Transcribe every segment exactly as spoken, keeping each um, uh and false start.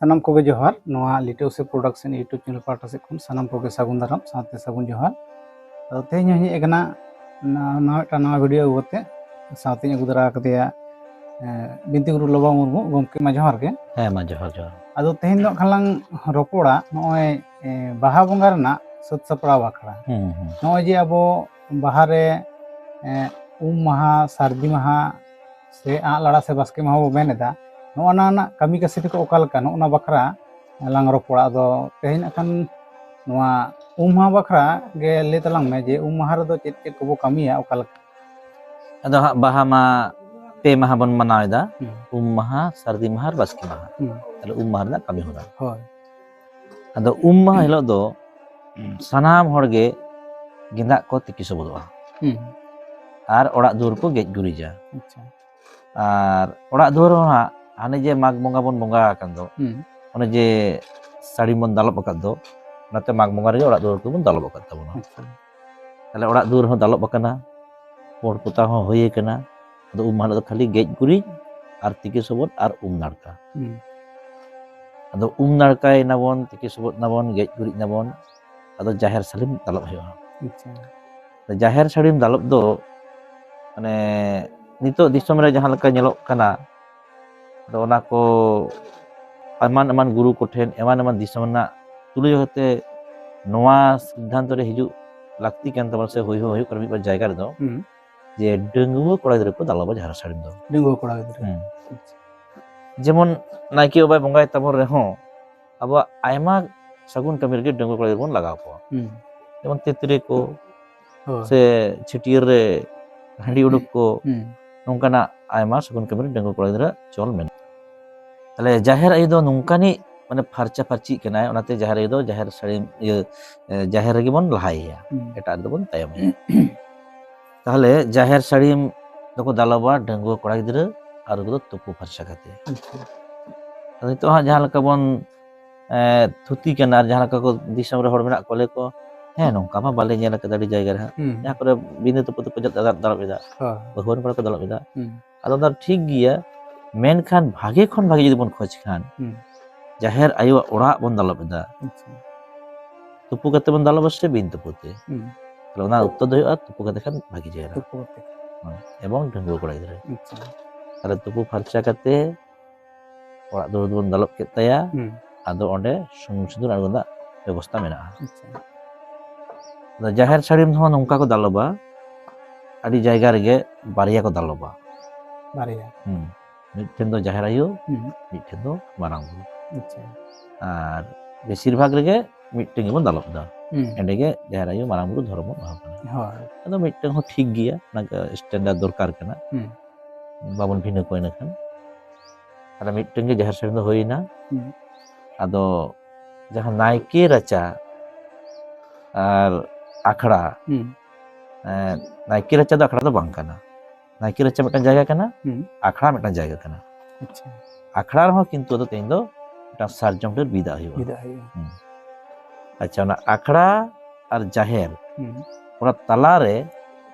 ᱥᱟᱱᱟᱢ ᱠᱚᱜᱮ ᱡᱚᱦᱟᱨ᱾ ᱱᱚᱣᱟ ᱞᱤᱴᱟᱹ ᱥᱮ ᱯᱨᱚᱰᱟᱠᱥᱚᱱ YouTube ᱪᱮᱱᱮᱞ ᱯᱟᱦᱴᱟ ᱥᱮᱫ ᱠᱷᱚᱱ ᱥᱟᱱᱟᱢ ᱠᱚᱜᱮ ᱥᱟᱹᱜᱩᱱ ᱫᱟᱨᱟᱢ ᱥᱟᱶᱛᱮ ᱥᱟᱹᱜᱩᱱ ᱡᱚᱦᱟᱨ᱾ ᱟᱫᱚ ᱛᱮᱦᱮᱧ ᱦᱚᱸᱧ ᱦᱮᱡ ᱟᱠᱟᱱᱟ ᱱᱟ-, ᱱᱟᱣᱟ ᱢᱤᱫᱴᱟᱝ ᱱᱟᱣᱟ ᱵᱷᱤᱰᱤᱭᱳ ᱟᱹᱜᱩ ᱠᱟᱛᱮ, ᱥᱟᱶᱛᱮᱧ ᱟᱹᱜᱩ ᱫᱟᱨᱟ ᱟᱠᱟᱫᱮᱭᱟ, ᱮ, ᱵᱤᱱᱛᱤ ᱜᱩᱨᱩ ᱞᱚᱵᱟ ᱢᱩᱨᱢᱩ᱾ ᱜᱚᱢᱠᱮ ᱢᱟ ᱡᱚᱦᱟᱨ ᱜᱮ᱾ ᱦᱮᱸ ᱢᱟ ᱡᱚᱦᱟᱨ ᱡᱚᱦᱟᱨ᱾ ᱟᱫᱚ ᱛᱮᱦᱮᱧ ᱫᱚ ᱦᱟᱸᱜ ᱠᱷᱟᱱ ᱞᱟᱝ ᱨᱚᱯᱚᱲᱟ ᱱᱚᱜᱼᱚᱭ, ᱮ, ᱵᱟᱦᱟ ᱵᱚᱸᱜᱟ ᱨᱮᱱᱟᱜ ᱥᱟᱹᱛ ᱥᱟᱯᱲᱟᱣ ᱵᱟᱠᱷᱨᱟ᱾ ᱦᱩᱸ, ᱦᱩᱸ᱾ ᱱᱚᱜᱼᱚᱭ ᱡᱮ ᱟᱵᱚ ᱵᱟᱦᱟ ᱨᱮ, ᱮ, ᱩᱢ ᱢᱟᱦᱟ, ᱥᱟᱹᱨᱫᱤ ᱢᱟᱦᱟ, ᱥᱮ ᱟᱜ ᱞᱟᱲᱟ ᱥᱮ ᱵᱟᱥᱠᱮ ᱢᱟᱦᱟ ᱵᱚ ᱢᱮᱱ ᱮᱫᱟ, ᱱᱚᱜᱼᱚ ᱱᱟ ᱨᱮᱱᱟᱜ ᱠᱟᱹᱢᱤ ᱠᱟᱹᱥᱱᱤ ᱠᱚ ᱚᱠᱟ ᱞᱮᱠᱟ, ᱱᱚᱜᱼᱚ ᱱᱟ ᱵᱟᱠᱷᱨᱟ ᱞᱟᱝ ᱨᱚᱯᱚᱲᱟ᱾ ᱟᱫᱚ ᱛᱮᱦᱮᱧ ᱱᱟᱜ ᱠᱷᱟᱱ ᱱᱚᱣᱟ ᱩᱢ ᱢᱟᱦᱟ ᱵᱟᱠᱷᱨᱟ ᱜᱮ ᱞᱟᱹᱭ ᱛᱟᱞᱟᱝ ᱢᱮ ᱡᱮ ᱩᱢ ᱢᱟᱦᱟ ᱨᱮᱫᱚ ᱪᱮᱫ ᱪᱮᱫ ᱠᱚᱵᱚ ᱠᱟᱹᱢᱤᱭᱟ, ᱚᱠᱟ ᱞᱮᱠᱟ? ᱟᱫᱚ ᱦᱟᱸᱜ ᱵᱟᱦᱟ ᱢᱟ ᱯᱮ ᱢᱟᱦᱟ ᱵᱚᱱ ᱢᱟᱱᱟᱣ ᱮᱫᱟ, ᱦᱩᱸ᱾ ᱩᱢ ᱢᱟᱦᱟ, ᱥᱟᱹᱨᱫᱤ ᱢᱟᱦᱟ ᱟᱨ ᱵᱟᱥᱠᱮ ᱢᱟᱦᱟ᱾ ᱦᱩᱸ᱾ ᱛᱟᱦᱞᱮ ᱩᱢ ᱢᱟᱦᱟ ᱨᱮᱱᱟᱜ ᱠᱟᱹᱢᱤ ᱦᱚᱨᱟ᱾ ᱦᱳᱭ᱾ ᱟᱫᱚ ᱩᱢ ᱢᱟᱦᱟ ᱦᱤᱞᱳᱜ ᱫᱚ ᱥᱟᱱᱟᱢ ᱦᱚᱲ ᱜᱮ ᱜᱮᱸᱫᱟᱜ ᱠᱚ ᱛᱤᱠᱤ ᱥᱚᱵᱚᱫᱚᱜᱼᱟ᱾ ᱦᱩᱸ᱾ ᱟᱨ ᱚᱲᱟᱜ ᱫᱩᱣᱟᱹᱨ ᱠᱚ ᱜᱮᱡ ᱜᱩᱨᱤᱡᱟ᱾ ᱟᱪᱪᱷᱟ᱾ ᱟᱨ ᱚᱲᱟᱜ ᱫᱩᱣᱟᱹᱨ ᱦᱚᱸ ᱦᱟᱸᱜ ᱦᱟᱱᱮ ᱡᱮ ᱢᱟᱜᱽ ᱵᱚᱸᱜᱟ ᱵᱚᱱ ᱵᱚᱸᱜᱟ ᱟᱠᱟᱱ ᱫᱚ, ᱦᱩᱸ᱾ ᱚᱱᱮ ᱡᱮ ᱥᱟᱹᱲᱤᱢ ᱵᱚᱱ ᱫᱟᱞᱚᱵ ᱟᱠᱟᱫ ᱫᱚ, ᱚᱱᱟᱛᱮ ᱢᱟᱜᱽ ᱵᱚᱸᱜᱟ ᱨᱮᱜᱮ ᱚᱲᱟᱜ ᱫᱩᱣᱟᱹᱨ ᱠᱚᱵᱚᱱ ᱫᱟᱞᱚᱵ ᱟᱠᱟᱫ ᱛᱟᱵᱚᱱᱟ᱾ ᱟᱪᱪᱷᱟ᱾ ᱛᱟᱦᱞᱮ ᱚᱲᱟᱜ ᱫᱩᱣᱟᱹᱨ ᱦᱚᱸ ᱫᱟᱞᱚᱵ ᱟᱠᱟᱱᱟ, ᱯᱩᱸᱰ ᱯᱚᱛᱟᱣ ᱦᱚᱸ ᱦᱩᱭ ᱟᱠᱟᱱᱟ᱾ ᱟᱫᱚ ᱩᱢ ᱢᱟᱦᱟ ᱦᱤᱞᱳᱜ ᱫᱚ ᱠᱷᱟᱹᱞᱤ ᱜᱮᱡ ᱜᱩᱨᱤᱡ ᱟᱨ ᱛᱤᱠᱤ ᱥᱚᱵᱚᱫ ᱟᱨ ᱩᱢ ᱱᱟᱲᱠᱟ᱾ ᱦᱩᱸ᱾ ᱟᱫᱚ ᱩᱢ ᱱᱟᱲᱠᱟᱭ ᱱᱟᱵᱚᱱ, ᱛᱤᱠᱤ ᱥᱚᱵᱚᱫ ᱱᱟᱵᱚᱱ, ᱜᱮᱡ ᱜᱩᱨᱤᱡ ᱱᱟᱵᱚᱱ, ᱟᱫᱚ ᱡᱟᱦᱮᱨ ᱥᱟᱹᱲᱤᱢ ᱫᱟᱞᱚᱵ ᱦᱩᱭᱩᱜᱼᱟ᱾ ᱟᱪᱪᱷᱟ᱾ ᱡᱟᱦᱮᱨ ᱥᱟᱹᱲᱤᱢ ᱫᱟᱞᱚᱵ ᱫᱚ, ᱢᱟᱱᱮ, ᱱᱤᱛᱚᱜ ᱫᱤᱥᱚᱢ ᱨᱮ ᱡᱟᱦᱟᱸ ᱞᱮᱠᱟ ᱧᱮᱞᱚᱜ ᱠᱟᱱᱟ, ᱟᱫᱚ ᱚᱱᱟ ᱠᱚ ᱮᱢᱟᱱ ᱮᱢᱟᱱ ᱜᱩᱨᱩ ᱠᱚᱴᱷᱮᱱ, ᱮᱢᱟᱱ ᱮᱢᱟᱱ ᱫᱤᱥᱚᱢ ᱨᱮᱱᱟᱜ ᱛᱩᱞᱟᱹᱡᱚᱠᱷᱟ ᱠᱟᱛᱮ ᱱᱚᱣᱟ ᱥᱤᱫᱽᱫᱷᱟᱱᱛᱚ ᱨᱮ ᱦᱤᱡᱩᱜ ᱞᱟᱹᱠᱛᱤ ᱠᱟᱱ ᱛᱟᱵᱚᱱᱟ, ᱥᱮ ᱦᱩᱭ ᱦᱚᱸ ᱦᱩᱭᱩᱜ ᱠᱟᱱᱟ ᱢᱤᱫ ᱵᱟᱨ ᱡᱟᱭᱜᱟ ᱨᱮᱫᱚ, ᱦᱩᱸ᱾ ᱡᱮ ᱰᱟᱺᱜᱩᱣᱟᱹ ᱠᱚᱲᱟ ᱜᱤᱫᱽᱨᱟᱹ ᱠᱚ ᱫᱟᱞᱚᱵᱟ ᱡᱟᱦᱮᱨ ᱥᱟᱹᱲᱤᱢ ᱫᱚ᱾ ᱰᱟᱺᱜᱩᱣᱟᱹ ᱠᱚᱲᱟ ᱜᱤᱫᱽᱨᱟᱹ᱾ ᱦᱩᱸ᱾ ᱟᱪᱪᱷᱟ᱾ ᱡᱮᱢᱚᱱ ᱱᱟᱭᱠᱮ ᱵᱟᱵᱟᱭ ᱵᱚᱸᱜᱟᱭ ᱛᱟᱵᱚᱱ ᱨᱮᱦᱚᱸ, ᱟᱵᱚᱣᱟᱜ ᱟᱭᱢᱟ ᱥᱟᱹᱜᱩᱱ ᱠᱟᱹᱢᱤ ᱨᱮᱜᱮ ᱰᱟᱺᱜᱩᱣᱟᱹ ᱠᱚᱲᱟ ᱜᱤᱫᱽᱨᱟᱹ ᱵᱚᱱ ᱞᱟᱜᱟᱣ ᱠᱚᱣᱟ᱾ ᱦᱩᱸ᱾ ᱡᱮᱢᱚᱱ ᱛᱤᱛᱨᱤ ᱠᱚ, ᱦᱳᱭ᱾ ᱥᱮ ᱪᱷᱟᱹᱴᱭᱟᱹᱨ ᱨᱮ ᱦᱟᱺᱰᱤ ᱩᱰᱩᱠ ᱠᱚ, ᱦᱩᱸ᱾ ᱱᱚᱝᱠᱟᱱᱟᱜ ᱟᱭᱢᱟ ᱥᱟᱹᱜᱩᱱ ᱠᱟᱹᱢᱤ ᱨᱮ ᱰᱟᱺᱜᱩᱣᱟᱹ ᱠᱚᱲᱟ ᱜᱤᱫᱽᱨᱟᱹ ᱪᱚᱞ ᱢᱮᱱᱟᱜᱼᱟ᱾ ᱛᱟᱦᱞᱮ ᱡᱟᱦᱮᱨ ᱟᱭᱳ ᱫᱚ ᱱᱚᱝᱠᱟᱱᱤᱡ, ᱢᱟᱱᱮ, ᱯᱷᱟᱨᱪᱟ ᱯᱷᱟᱨᱪᱤᱜ ᱠᱟᱱᱟᱭ, ᱚᱱᱟᱛᱮ ᱡᱟᱦᱮᱨ ᱟᱭᱳ ᱫᱚ ᱡᱟᱦᱮᱨ ᱥᱟᱹᱲᱤᱢ, ᱤᱭᱟᱹ, ᱮ, ᱡᱟᱦᱮᱨ ᱨᱮᱜᱮ ᱵᱚᱱ ᱞᱟᱦᱟᱭᱮᱭᱟ, ᱦᱩᱸ᱾ ᱮᱴᱟᱜ ᱨᱮᱫᱚ ᱵᱚᱱ ᱛᱟᱭᱚᱢᱮᱭᱟ᱾ ᱛᱟᱦᱞᱮ ᱡᱟᱦᱮᱨ ᱥᱟᱹᱲᱤᱢ ᱫᱚᱠᱚ ᱫᱟᱞᱚᱵᱟ ᱰᱟᱺᱜᱩᱣᱟᱹ ᱠᱚᱲᱟ ᱜᱤᱫᱽᱨᱟᱹ ᱟᱨ ᱩᱱᱠᱩ ᱫᱚ ᱛᱩᱯᱩ ᱯᱷᱟᱨᱪᱟ ᱠᱟᱛᱮ᱾ ᱟᱪᱪᱷᱟ᱾ ᱟᱫᱚ ᱱᱤᱛᱚᱜ ᱦᱟᱸᱜ ᱡᱟᱦᱟᱸ ᱞᱮᱠᱟ ᱵᱚᱱ, ᱮ, ᱛᱷᱩᱛᱤ ᱠᱟᱱᱟ ᱟᱨ ᱡᱟᱦᱟᱸ ᱞᱮᱠᱟ ᱠᱚ ᱫᱤᱥᱚᱢ ᱨᱮ ᱦᱚᱲ ᱢᱮᱱᱟᱜ ᱠᱚᱣᱟ, ᱞᱟᱹᱭ ᱠᱚ, "ᱦᱮᱸ, ᱱᱚᱝᱠᱟ ᱢᱟ ᱵᱟᱞᱮ ᱧᱮᱞ ᱟᱠᱟᱫᱟ ᱟᱹᱰᱤ ᱡᱟᱭᱜᱟ ᱨᱮ ᱦᱟᱸᱜ, ᱦᱩᱸ᱾ ᱡᱟᱦᱟᱸ ᱠᱚᱨᱮ ᱵᱤᱱᱟᱹ ᱛᱩᱯᱩ ᱛᱮᱠᱚ ᱫᱟᱞᱚᱵ ᱮᱫᱟ, ᱦᱳᱭ᱾ ᱵᱟᱹᱦᱩᱣᱟᱱ ᱠᱚᱲᱟ ᱠᱚ ᱫᱟᱞᱚᱵ ᱮᱫᱟ᱾" ᱦᱩᱸ᱾ ᱟᱫᱚ ᱚᱱᱟ ᱴᱷᱤᱠ ᱜᱮᱭᱟ, ᱢᱮᱱᱠᱷᱟᱱ ᱵᱷᱟᱜᱮ ᱠᱷᱚᱱ ᱵᱷᱟᱜᱮ ᱡᱩᱫᱤ ᱵᱚᱱ ᱠᱷᱚᱡᱽ ᱠᱷᱟᱱ, ᱦᱩᱸ᱾ ᱡᱟᱦᱮᱨ ᱟᱭᱳᱣᱟᱜ ᱚᱲᱟᱜ ᱵᱚᱱ ᱫᱟᱞᱚᱵ ᱮᱫᱟ, ᱟᱪᱪᱷᱟ᱾ ᱛᱩᱯᱩ ᱠᱟᱛᱮ ᱵᱚᱱ ᱫᱟᱞᱚᱵᱟ ᱥᱮ ᱵᱤᱱ ᱛᱩᱯᱩ ᱛᱮ? ᱦᱩᱸ᱾ ᱛᱟᱦᱞᱮ ᱚᱱᱟ ᱩᱛᱛᱚᱨ ᱫᱚ ᱦᱩᱭᱩᱜᱼᱟ, ᱛᱩᱯᱩ ᱠᱟᱛᱮ ᱠᱷᱟᱱ ᱵᱷᱟᱜᱤ ᱪᱮᱦᱨᱟ᱾ ᱛᱩᱯᱩ ᱠᱟᱛᱮ᱾ ᱦᱮᱸ, ᱮᱵᱚᱝ ᱰᱟᱺᱜᱩᱣᱟᱹ ᱠᱚᱲᱟ ᱜᱤᱫᱽᱨᱟᱹ᱾ ᱟᱪᱪᱷᱟ᱾ ᱛᱟᱦᱞᱮ ᱛᱩᱯᱩ ᱯᱷᱟᱨᱪᱟ ᱠᱟᱛᱮ ᱚᱲᱟᱜ ᱫᱩᱣᱟᱹᱨ ᱵᱚᱱ ᱫᱟᱞᱚᱵ ᱠᱮᱫ ᱛᱟᱭᱟ, ᱦᱩᱸ᱾ ᱟᱫᱚ ᱚᱸᱰᱮ ᱥᱩᱱᱩᱢ ᱥᱤᱸᱫᱩᱨ ᱟᱬᱜᱚ ᱨᱮᱱᱟᱜ ᱵᱮᱵᱚᱥᱛᱟ ᱢᱮᱱᱟᱜᱼᱟ᱾ ᱟᱪᱪᱷᱟ᱾ ᱟᱫᱚ ᱡᱟᱦᱮᱨ ᱥᱟᱹᱲᱤᱢ ᱦᱚᱸ ᱱᱚᱝᱠᱟ ᱠᱚ ᱫᱟᱞᱚᱵᱟ, ᱟᱹᱰᱤ ᱡᱟᱭᱜᱟ ᱨᱮᱜᱮ ᱵᱟᱨᱭᱟ ᱠᱚ ᱫᱟᱞᱚᱵᱟ᱾ ᱵᱟᱨᱭᱟ᱾ ᱦᱩᱸ᱾ ᱢᱤᱫᱴᱷᱮᱱ ᱫᱚ ᱡᱟᱦᱮᱨ ᱟᱭᱳ, ᱦᱩᱸ᱾ ᱢᱤᱫᱴᱷᱮᱱ ᱫᱚ ᱢᱟᱨᱟᱝ ᱵᱩᱨᱩ᱾ ᱟᱪᱪᱷᱟ᱾ ᱟᱨ ᱵᱮᱥᱤᱨ ᱵᱷᱟᱜᱽ ᱨᱮᱜᱮ ᱢᱤᱫᱴᱮᱱ ᱜᱮᱵᱚᱱ ᱫᱟᱞᱚᱵ ᱮᱫᱟ᱾ ᱦᱩᱸ᱾ ᱮᱸᱰᱮᱜᱮ ᱡᱟᱦᱮᱨ ᱟᱭᱳ ᱢᱟᱨᱟᱝ ᱵᱩᱨᱩ ᱫᱷᱚᱨᱚᱢ ᱵᱚᱱ ᱮᱢᱟ ᱠᱚ ᱠᱟᱱᱟ᱾ ᱦᱳᱭ᱾ ᱟᱫᱚ ᱢᱤᱫᱴᱮᱱ ᱦᱚᱸ ᱴᱷᱤᱠ ᱜᱮᱭᱟ, ᱚᱱᱟ ᱥᱴᱮᱱᱰᱟᱨᱰ ᱫᱚᱨᱠᱟᱨ ᱠᱟᱱᱟ᱾ ᱦᱩᱸ᱾ ᱵᱟᱵᱚᱱ ᱵᱷᱤᱱᱟᱹ ᱠᱚᱣᱟ ᱤᱱᱟᱹᱠᱷᱟᱱ᱾ ᱛᱟᱦᱞᱮ ᱢᱤᱫᱴᱮᱱ ᱜᱮ ᱡᱟᱦᱮᱨ ᱥᱟᱹᱲᱤᱢ ᱫᱚ ᱦᱩᱭᱱᱟ᱾ ᱦᱩᱸ᱾ ᱟᱫᱚ ᱡᱟᱦᱟᱸ ᱱᱟᱭᱠᱮ ᱨᱟᱪᱟ ᱟᱨ ᱟᱠᱷᱲᱟ, ᱦᱩᱸ᱾ ᱮᱸ, ᱱᱟᱭᱠᱮ ᱨᱟᱪᱟ ᱫᱚ ᱟᱠᱷᱲᱟ ᱫᱚ ᱵᱟᱝ ᱠᱟᱱᱟ᱾ ᱱᱟᱭᱠᱮ ᱨᱟᱪᱟ ᱢᱤᱫᱴᱟᱝ ᱡᱟᱭᱜᱟ ᱠᱟᱱᱟ, ᱦᱩᱸ᱾ ᱟᱠᱷᱲᱟ ᱢᱤᱫᱴᱟᱝ ᱡᱟᱭᱜᱟ ᱠᱟᱱᱟ᱾ ᱟᱪᱪᱷᱟ᱾ ᱟᱠᱷᱲᱟ ᱨᱮᱦᱚᱸ ᱠᱤᱱᱛᱩ ᱟᱫᱚ ᱛᱮᱦᱮᱧ ᱫᱚ ᱢᱤᱫᱴᱟᱝ ᱥᱟᱨᱡᱚᱢ ᱰᱟᱹᱨ ᱵᱤᱫᱟᱜ ᱦᱩᱭᱩᱜᱼᱟ᱾ ᱵᱤᱫᱟᱜ ᱦᱩᱭᱩᱜᱼᱟ᱾ ᱦᱩᱸ᱾ ᱟᱪᱪᱷᱟ, ᱚᱱᱟ ᱟᱠᱷᱲᱟ ᱟᱨ ᱡᱟᱦᱮᱨ, ᱦᱩᱸ᱾ ᱚᱱᱟ ᱛᱟᱞᱟᱨᱮ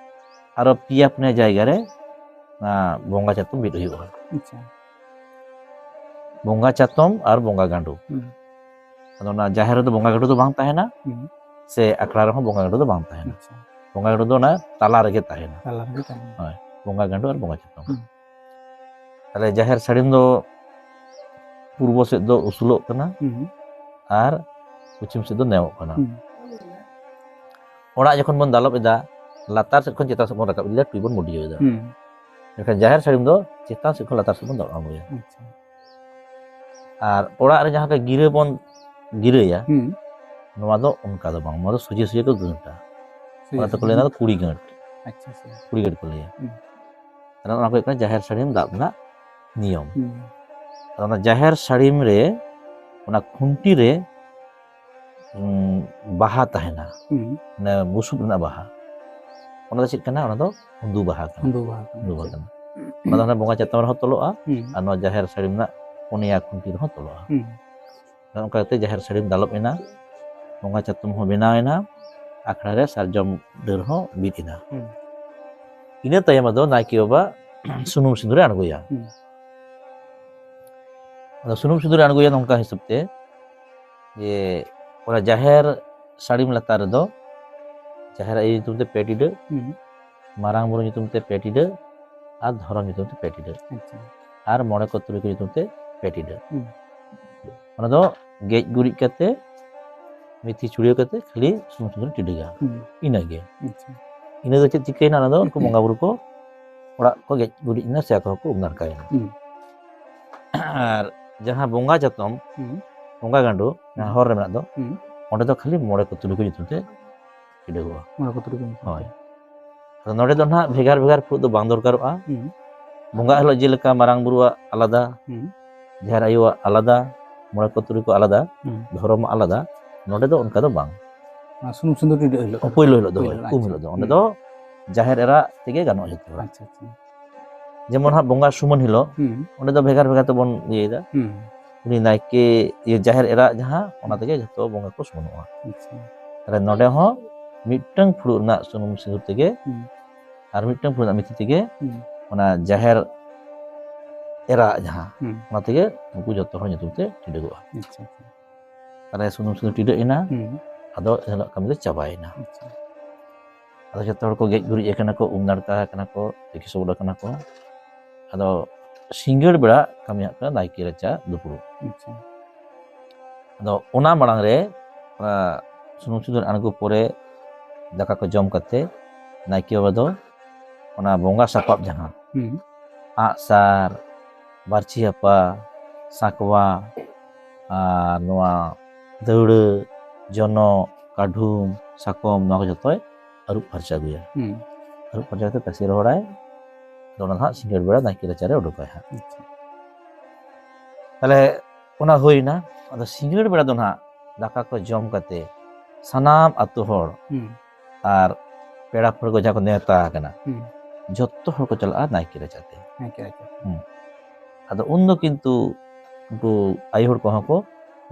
ᱟᱨᱚ ᱯᱮᱭᱟ ᱯᱩᱱᱭᱟ ᱡᱟᱭᱜᱟ ᱨᱮ ᱚᱱᱟ ᱵᱚᱸᱜᱟ ᱪᱟᱛᱚᱢ ᱵᱤᱫ ᱦᱩᱭᱩᱜᱼᱟ᱾ ᱟᱪᱪᱷᱟ᱾ ᱵᱚᱸᱜᱟ ᱪᱟᱛᱚᱢ ᱟᱨ ᱵᱚᱸᱜᱟ ᱜᱟᱸᱰᱚ᱾ ᱦᱩᱸ᱾ ᱟᱫᱚ ᱚᱱᱟ ᱡᱟᱦᱮᱨ ᱨᱮᱫᱚ ᱵᱚᱸᱜᱟ ᱜᱟᱸᱰᱚ ᱫᱚ ᱵᱟᱝ ᱛᱟᱦᱮᱱᱟ, ᱦᱩᱸ᱾ ᱥᱮ ᱟᱠᱷᱲᱟ ᱨᱮᱦᱚᱸ ᱵᱚᱸᱜᱟ ᱜᱟᱸᱰᱚ ᱫᱚ ᱵᱟᱝ ᱛᱟᱦᱮᱱᱟ᱾ ᱟᱪᱪᱷᱟ᱾ ᱵᱚᱸᱜᱟ ᱜᱟᱸᱰᱚ ᱫᱚ ᱚᱱᱟ ᱛᱟᱞᱟ ᱨᱮᱜᱮ ᱛᱟᱦᱮᱱᱟ᱾ ᱛᱟᱞᱟ ᱨᱮᱜᱮ ᱛᱟᱦᱮᱱᱟ᱾ ᱦᱳᱭ, ᱵᱚᱸᱜᱟ ᱜᱟᱸᱰᱚ ᱟᱨ ᱵᱚᱸᱜᱟ ᱪᱟᱛᱚᱢ᱾ ᱦᱩᱸ᱾ ᱛᱟᱦᱞᱮ ᱡᱟᱦᱮᱨ ᱥᱟᱹᱲᱤᱢ ᱫᱚ ᱯᱩᱨᱵᱚ ᱥᱮᱫ ᱫᱚ ᱩᱥᱩᱞᱚᱜ ᱠᱟᱱᱟ ᱦᱩᱸ᱾ ᱟᱨ ᱯᱚᱪᱷᱤᱢ ᱥᱮᱫ ᱫᱚ ᱱᱮᱢᱚᱜ ᱠᱟᱱᱟ᱾ ᱦᱩᱸ᱾ ᱚᱲᱟᱜ ᱡᱚᱠᱷᱚᱱ ᱵᱚᱱ ᱫᱟᱞᱚᱵ ᱮᱫᱟ, ᱞᱟᱛᱟᱨ ᱥᱮᱫ ᱠᱷᱚᱱ ᱪᱮᱛᱟᱱ ᱥᱮᱫ ᱵᱚᱱ ᱨᱟᱠᱟᱵ ᱤᱫᱤᱭᱮᱫᱟ, ᱴᱩᱭ ᱵᱚᱱ ᱢᱩᱰᱤᱭᱟᱹᱣ ᱮᱫᱟ᱾ ᱦᱩᱸ᱾ ᱢᱮᱱᱠᱷᱟᱱ ᱡᱟᱦᱮᱨ ᱥᱟᱹᱲᱤᱢ ᱫᱚ ᱪᱮᱛᱟᱱ ᱥᱮᱫ ᱠᱷᱚᱱ ᱞᱟᱛᱟᱨ ᱥᱮᱫ ᱵᱚᱱ ᱫᱟᱞᱚᱵ ᱟᱬᱜᱚᱭᱟ᱾ ᱟᱪᱪᱷᱟ᱾ ᱟᱨ ᱚᱲᱟᱜ ᱨᱮ ᱡᱟᱦᱟᱸ ᱞᱮᱠᱟ ᱜᱤᱨᱟᱹ ᱵᱚᱱ ᱜᱤᱨᱟᱹᱭᱟ, ᱦᱩᱸ᱾ ᱱᱚᱣᱟ ᱫᱚ ᱚᱱᱠᱟ ᱫᱚ ᱵᱟᱝ, ᱱᱚᱣᱟ ᱫᱚ ᱥᱚᱡᱷᱮ ᱥᱚᱡᱷᱮ ᱠᱚ ᱜᱟᱹᱴᱟ᱾ ᱥᱚᱡᱷᱮ ᱚᱱᱟ ᱛᱮᱠᱚ ᱥᱚᱡᱷᱮ᱾ ᱞᱟᱹᱭᱟ ᱚᱱᱟ ᱫᱚ ᱠᱩᱲᱤ ᱜᱟᱹᱴ, ᱟᱪᱪᱷᱟ, ᱟᱪᱪᱷᱟ᱾ ᱠᱩᱲᱤ ᱜᱟᱹᱴ ᱠᱚ ᱞᱟᱹᱭᱟ᱾ ᱦᱩᱸ᱾ ᱟᱫᱚ ᱚᱱᱟ ᱠᱚ ᱦᱩᱭᱩᱜ ᱠᱟᱱᱟ ᱡᱟᱦᱮᱨ ᱥᱟᱹᱲᱤᱢ ᱫᱟᱵ ᱨᱮᱱᱟᱜ ᱱᱤᱭᱚᱢ᱾ ᱦᱩᱸ᱾ ᱟᱫᱚ ᱚᱱᱟ ᱡᱟᱦᱮᱨ ᱥᱟᱹᱲᱤᱢ ᱨᱮ ᱚᱱᱟ ᱠᱷᱩᱱᱴᱤ ᱨᱮ, ᱩᱸ, ᱵᱟᱦᱟ ᱛᱟᱦᱮᱱᱟ, ᱦᱩᱸ᱾ ᱢᱟᱱᱮ ᱵᱩᱥᱩᱵ ᱨᱮᱱᱟᱜ ᱵᱟᱦᱟ᱾ ᱚᱱᱟ ᱫᱚ ᱪᱮᱫ ᱠᱟᱱᱟ? ᱚᱱᱟ ᱫᱚ ᱦᱩᱸᱫᱩ ᱵᱟᱦᱟ ᱠᱟᱱᱟ᱾ ᱦᱩᱸᱫᱩ ᱵᱟᱦᱟ ᱠᱟᱱᱟ᱾ ᱦᱩᱸᱫᱩ ᱵᱟᱦᱟ ᱠᱟᱱᱟ᱾ ᱚᱱᱟ ᱫᱚ ᱦᱟᱱᱮ ᱵᱚᱸᱜᱟ ᱪᱟᱛᱚᱢ ᱨᱮᱦᱚᱸ ᱛᱚᱞᱚᱜᱼᱟ, ᱦᱩᱸ᱾ ᱟᱨ ᱱᱚᱣᱟ ᱡᱟᱦᱮᱨ ᱥᱟᱹᱲᱤᱢ ᱨᱮᱱᱟᱜ ᱯᱩᱱᱭᱟ ᱠᱷᱩᱱᱴᱤ ᱨᱮᱦᱚᱸ ᱛᱚᱞᱚᱜᱼᱟ᱾ ᱦᱩᱸ᱾ ᱱᱚᱝᱠᱟ ᱠᱟᱛᱮ ᱡᱟᱦᱮᱨ ᱥᱟᱹᱲᱤᱢ ᱫᱟᱞᱚᱵ ᱮᱱᱟ, ᱵᱚᱸᱜᱟ ᱪᱟᱛᱚᱢ ᱦᱚᱸ ᱵᱮᱱᱟᱣ ᱮᱱᱟ, ᱟᱠᱷᱲᱟ ᱨᱮ ᱥᱟᱨᱡᱚᱢ ᱰᱟᱹᱨ ᱦᱚᱸ ᱵᱤᱫ ᱮᱱᱟ᱾ ᱦᱩᱸ᱾ ᱤᱱᱟᱹ ᱛᱟᱭᱚᱢ ᱟᱫᱚ ᱱᱟᱭᱠᱮ ᱵᱟᱵᱟ ᱥᱩᱱᱩᱢ ᱥᱤᱸᱫᱩᱨᱮ ᱟᱬᱜᱚᱭᱟ᱾ ᱦᱩᱸ᱾ ᱟᱫᱚ ᱥᱩᱱᱩᱢ ᱥᱤᱸᱫᱩᱨ ᱮ ᱟᱬᱜᱚᱭᱟ ᱱᱚᱝᱠᱟ ᱦᱤᱥᱟᱹᱵ ᱛᱮ, ᱡᱮ ᱚᱱᱟ ᱡᱟᱦᱮᱨ ᱥᱟᱹᱲᱤᱢ ᱞᱟᱛᱟᱨ ᱨᱮᱫᱚ ᱡᱟᱦᱮᱨ ᱟᱭᱳ ᱧᱩᱛᱩᱢ ᱛᱮ ᱯᱮ ᱴᱤᱰᱟᱹ, ᱦᱩᱸ᱾ ᱢᱟᱨᱟᱝ ᱵᱩᱨᱩ ᱧᱩᱛᱩᱢ ᱛᱮ ᱯᱮ ᱴᱤᱰᱟᱹ ᱟᱨ ᱫᱷᱚᱨᱚᱢ ᱧᱩᱛᱩᱢ ᱛᱮ ᱯᱮ ᱴᱤᱰᱟᱹ ᱟᱪᱪᱷᱟ᱾ ᱟᱨ ᱢᱚᱬᱮ ᱠᱚ ᱛᱩᱨᱩᱭ ᱠᱚ ᱧᱩᱛᱩᱢ ᱛᱮ ᱯᱮ ᱴᱤᱰᱟᱹ᱾ ᱦᱩᱸ᱾ ᱚᱱᱟ ᱫᱚ ᱜᱮᱡ ᱜᱩᱨᱤᱡ ᱠᱟᱛᱮ ᱢᱤᱛᱷᱤ ᱪᱷᱩᱲᱭᱟᱹᱣ ᱠᱟᱛᱮ ᱠᱷᱟᱹᱞᱤ ᱥᱩᱱᱩᱢ ᱥᱤᱸᱫᱩᱨ ᱴᱤᱰᱟᱹᱜᱟ᱾ ᱦᱩᱸ᱾ ᱤᱱᱟᱹᱜᱮ᱾ ᱟᱪᱪᱷᱟ᱾ ᱤᱱᱟᱹ ᱫᱚ ᱪᱮᱫ ᱪᱤᱠᱟᱹᱭᱮᱱᱟ? ᱚᱱᱟ ᱫᱚ ᱩᱱᱠᱩ ᱵᱚᱸᱜᱟ ᱵᱩᱨᱩ ᱠᱚ ᱚᱲᱟᱜ ᱠᱚ ᱜᱮᱡ ᱜᱩᱨᱤᱡ ᱮᱱᱟ ᱥᱮ ᱟᱠᱚ ᱦᱚᱸᱠᱚ ᱩᱢ ᱱᱟᱲᱠᱟᱭᱮᱱᱟ᱾ ᱦᱩᱸ᱾ ᱟᱨ ᱡᱟᱦᱟᱸ ᱵᱚᱸᱜᱟ ᱪᱟᱛᱚᱢ, ᱦᱩᱸ᱾ ᱵᱚᱸᱜᱟ ᱜᱟᱸᱰᱳ, ᱡᱟᱦᱟᱸ ᱦᱩᱸ᱾ ᱦᱚᱨ ᱨᱮ ᱢᱮᱱᱟᱜ ᱫᱚ, ᱦᱩᱸ᱾ ᱚᱸᱰᱮ ᱫᱚ ᱠᱷᱟᱹᱞᱤ ᱢᱚᱬᱮ ᱠᱚ ᱛᱩᱨᱩᱭ ᱠᱚ ᱧᱩᱛᱩᱢ ᱛᱮ ᱴᱤᱰᱟᱹᱜᱚᱜᱼᱟ᱾ ᱢᱚᱬᱮ ᱠᱚ ᱛᱩᱨᱩᱭ ᱠᱚ ᱧᱩᱛᱩᱢ ᱦᱳᱭ᱾ ᱛᱮ᱾ ᱟᱫᱚ ᱱᱚᱰᱮ ᱫᱚ ᱱᱟᱦᱟᱜ ᱵᱷᱮᱜᱟᱨ ᱵᱷᱮᱜᱟᱨ ᱯᱷᱩᱲᱩᱜ ᱫᱚ ᱵᱟᱝ ᱫᱚᱨᱠᱟᱨᱚᱜᱼᱟ᱾ ᱦᱩᱸ᱾ ᱵᱚᱸᱜᱟ ᱦᱤᱞᱳᱜ ᱡᱮᱞᱮᱠᱟ ᱢᱟᱨᱟᱝ ᱵᱩᱨᱩᱣᱟᱜ ᱟᱞᱟᱫᱟ, ᱦᱩᱸ᱾ ᱡᱟᱦᱮᱨ ᱟᱭᱳᱣᱟᱜ ᱟᱞᱟᱫᱟ, ᱢᱚᱬᱮ ᱠᱚ ᱛᱩᱨᱩᱭ ᱠᱚ ᱟᱞᱟᱫᱟ, ᱦᱩᱸ᱾ ᱫᱷᱚᱨᱚᱢ ᱟᱞᱟᱫᱟ, ᱱᱚᱰᱮ ᱫᱚ ᱚᱱᱠᱟ ᱫᱚ ᱵᱟᱝ᱾ ᱚᱱᱟ ᱥᱩᱱᱩᱢ ᱥᱤᱸᱫᱩᱨ ᱴᱤᱰᱟᱹᱜ ᱦᱤᱞᱳᱜ᱾ ᱯᱳᱭᱞᱳ ᱦᱤᱞᱳᱜ ᱫᱚ, ᱯᱳᱭᱞᱳ ᱦᱳᱭ, ᱦᱤᱞᱳᱜ, ᱩᱢ ᱟᱪᱪᱷᱟ᱾ ᱦᱤᱞᱳᱜ ᱫᱚ᱾ ᱚᱸᱰᱮ ᱦᱩᱸ᱾ ᱫᱚ ᱡᱟᱦᱮᱨ ᱮᱨᱟ ᱛᱮᱜᱮ ᱜᱟᱱᱚᱜᱼᱟ ᱡᱚᱛᱚ ᱦᱚᱲ᱾ ᱟᱪᱪᱷᱟ, ᱟᱪᱪᱷᱟ᱾ ᱡᱮᱢᱚᱱ ᱦᱟᱸᱜ ᱵᱚᱸᱜᱟ ᱥᱩᱢᱟᱹᱱ ᱦᱤᱞᱳᱜ, ᱦᱩᱸ᱾ ᱚᱸᱰᱮ ᱫᱚ ᱵᱷᱮᱜᱟᱨ ᱵᱷᱮᱜᱟᱨ ᱛᱮᱵᱚᱱ ᱤᱭᱟᱹᱭᱮᱫᱟ᱾ ᱦᱩᱸ᱾ ᱩᱱᱤ ᱱᱟᱭᱠᱮ, ᱤᱭᱟᱹ, ᱡᱟᱦᱮᱨ ᱮᱨᱟ ᱡᱟᱦᱟᱸ, ᱚᱱᱟ ᱛᱮᱜᱮ ᱡᱚᱛᱚ ᱵᱚᱸᱜᱟ ᱠᱚ ᱥᱩᱢᱟᱹᱱᱚᱜᱼᱟ᱾ ᱟᱪᱪᱷᱟ᱾ ᱛᱟᱦᱞᱮ ᱱᱚᱰᱮ ᱦᱚᱸ ᱢᱤᱫᱴᱟᱝ ᱯᱷᱩᱲᱩᱜ ᱨᱮᱱᱟᱜ ᱥᱩᱱᱩᱢ ᱥᱤᱸᱫᱩᱨ ᱛᱮᱜᱮ ᱦᱩᱸ᱾ ᱟᱨ ᱢᱤᱫᱴᱟᱝ ᱯᱷᱩᱲᱩᱜ ᱨᱮᱱᱟᱜ ᱢᱤᱛᱷᱤ ᱛᱮᱜᱮ ᱦᱩᱸ᱾ ᱚᱱᱟ ᱡᱟᱦᱮᱨ ᱮᱨᱟ ᱡᱟᱦᱟᱸ, ᱦᱩᱸ᱾ ᱚᱱᱟ ᱛᱮᱜᱮ ᱩᱱᱠᱩ ᱡᱚᱛᱚ ᱦᱚᱲ ᱧᱩᱛᱩᱢ ᱛᱮ ᱴᱤᱰᱟᱹᱜᱚᱜᱼᱟ᱾ ᱟᱪᱪᱷᱟ, ᱟᱪᱪᱷᱟ᱾ ᱛᱟᱦᱞᱮ ᱥᱩᱱᱩᱢ ᱥᱤᱸᱫᱩᱨ ᱴᱤᱰᱟᱹᱜ ᱮᱱᱟ, ᱦᱩᱸ᱾ ᱟᱫᱚ ᱮᱱ ᱦᱤᱞᱳᱜ ᱠᱟᱹᱢᱤ ᱫᱚ ᱪᱟᱵᱟᱭᱮᱱᱟ᱾ ᱟᱪᱪᱷᱟ᱾ ᱟᱫᱚ ᱡᱚᱛᱚ ᱦᱚᱲ ᱠᱚ ᱜᱮᱡ ᱜᱩᱨᱤᱡ ᱟᱠᱟᱱᱟ ᱠᱚ, ᱩᱢ ᱱᱟᱲᱠᱟ ᱟᱠᱟᱱᱟ ᱠᱚ, ᱛᱤᱠᱤ ᱥᱚᱵᱚᱫ ᱟᱠᱟᱱᱟ ᱠᱚ᱾ ᱟᱫᱚ ᱥᱤᱸᱜᱟᱹᱲ ᱵᱮᱲᱟ ᱠᱟᱹᱢᱤ ᱦᱟᱸᱜ ᱠᱟᱱᱟ ᱱᱟᱭᱠᱮ ᱨᱟᱪᱟ ᱫᱩᱯᱲᱩᱵ᱾ ᱟᱪᱪᱷᱟ᱾ ᱟᱫᱚ ᱚᱱᱟ ᱢᱟᱲᱟᱝ ᱨᱮ, ᱚᱱᱟ ᱥᱩᱱᱩᱢ ᱥᱤᱸᱫᱩᱨ ᱟᱬᱜᱚ ᱯᱚᱨᱮ, ᱫᱟᱠᱟ ᱠᱚ ᱡᱚᱢ ᱠᱟᱛᱮ, ᱱᱟᱭᱠᱮ ᱵᱟᱵᱟ ᱫᱚ ᱚᱱᱟ ᱵᱚᱸᱜᱟ ᱥᱟᱯᱟᱵ ᱡᱟᱦᱟᱸ, ᱦᱩᱸ᱾ ᱟᱸᱜᱼᱥᱟᱨ, ᱵᱟᱹᱨᱪᱷᱤ ᱦᱟᱯᱟ, ᱥᱟᱸᱠᱣᱟ, ᱟᱨ ᱱᱚᱣᱟ ᱫᱟᱹᱣᱲᱟᱹ, ᱡᱚᱱᱚᱜ, ᱠᱟᱹᱰᱷᱩᱢ, ᱥᱟᱠᱚᱢ, ᱱᱚᱣᱟ ᱠᱚ ᱡᱚᱛᱚᱭ ᱟᱹᱨᱩᱵ ᱯᱷᱟᱨᱪᱟ ᱟᱹᱜᱩᱭᱟ᱾ ᱦᱩᱸ᱾ ᱟᱹᱨᱩᱵ ᱯᱷᱟᱨᱪᱟ ᱠᱟᱛᱮ ᱛᱟᱥᱮ ᱨᱚᱦᱚᱲᱟᱭ᱾ ᱟᱫᱚ ᱚᱱᱟ ᱫᱚ ᱦᱟᱸᱜ ᱥᱤᱸᱜᱟᱹᱲ ᱵᱮᱲᱟ ᱱᱟᱭᱠᱮ ᱨᱟᱪᱟᱨᱮ ᱩᱰᱩᱠᱟᱭ ᱦᱟᱸᱜ᱾ ᱟᱪᱪᱷᱟ᱾ ᱛᱟᱦᱞᱮ ᱚᱱᱟ ᱦᱩᱭᱱᱟ᱾ ᱟᱫᱚ ᱥᱤᱸᱜᱟᱹᱲ ᱵᱮᱲᱟ ᱫᱚ ᱱᱟᱦᱟᱜ ᱫᱟᱠᱟ ᱠᱚ ᱡᱚᱢ ᱠᱟᱛᱮ ᱥᱟᱱᱟᱢ ᱟᱛᱳ ᱦᱚᱲ ᱦᱩᱸ᱾ ᱟᱨ ᱯᱮᱲᱟ ᱯᱟᱹᱲᱦᱟᱹ ᱠᱚ ᱡᱟᱦᱟᱸ ᱠᱚ ᱱᱮᱣᱛᱟ ᱟᱠᱟᱱᱟ, ᱦᱩᱸ᱾ ᱡᱚᱛᱚ ᱦᱚᱲ ᱠᱚ ᱪᱟᱞᱟᱜᱼᱟ ᱱᱟᱭᱠᱮ ᱨᱟᱪᱟᱛᱮ᱾ ᱱᱟᱭᱠᱮ ᱨᱟᱪᱟ᱾ ᱦᱩᱸ᱾ ᱟᱫᱚ ᱩᱱ ᱫᱚ ᱠᱤᱱᱛᱩ ᱩᱱᱠᱩ ᱟᱭᱳ ᱦᱚᱲ ᱠᱚᱦᱚᱸ ᱠᱚ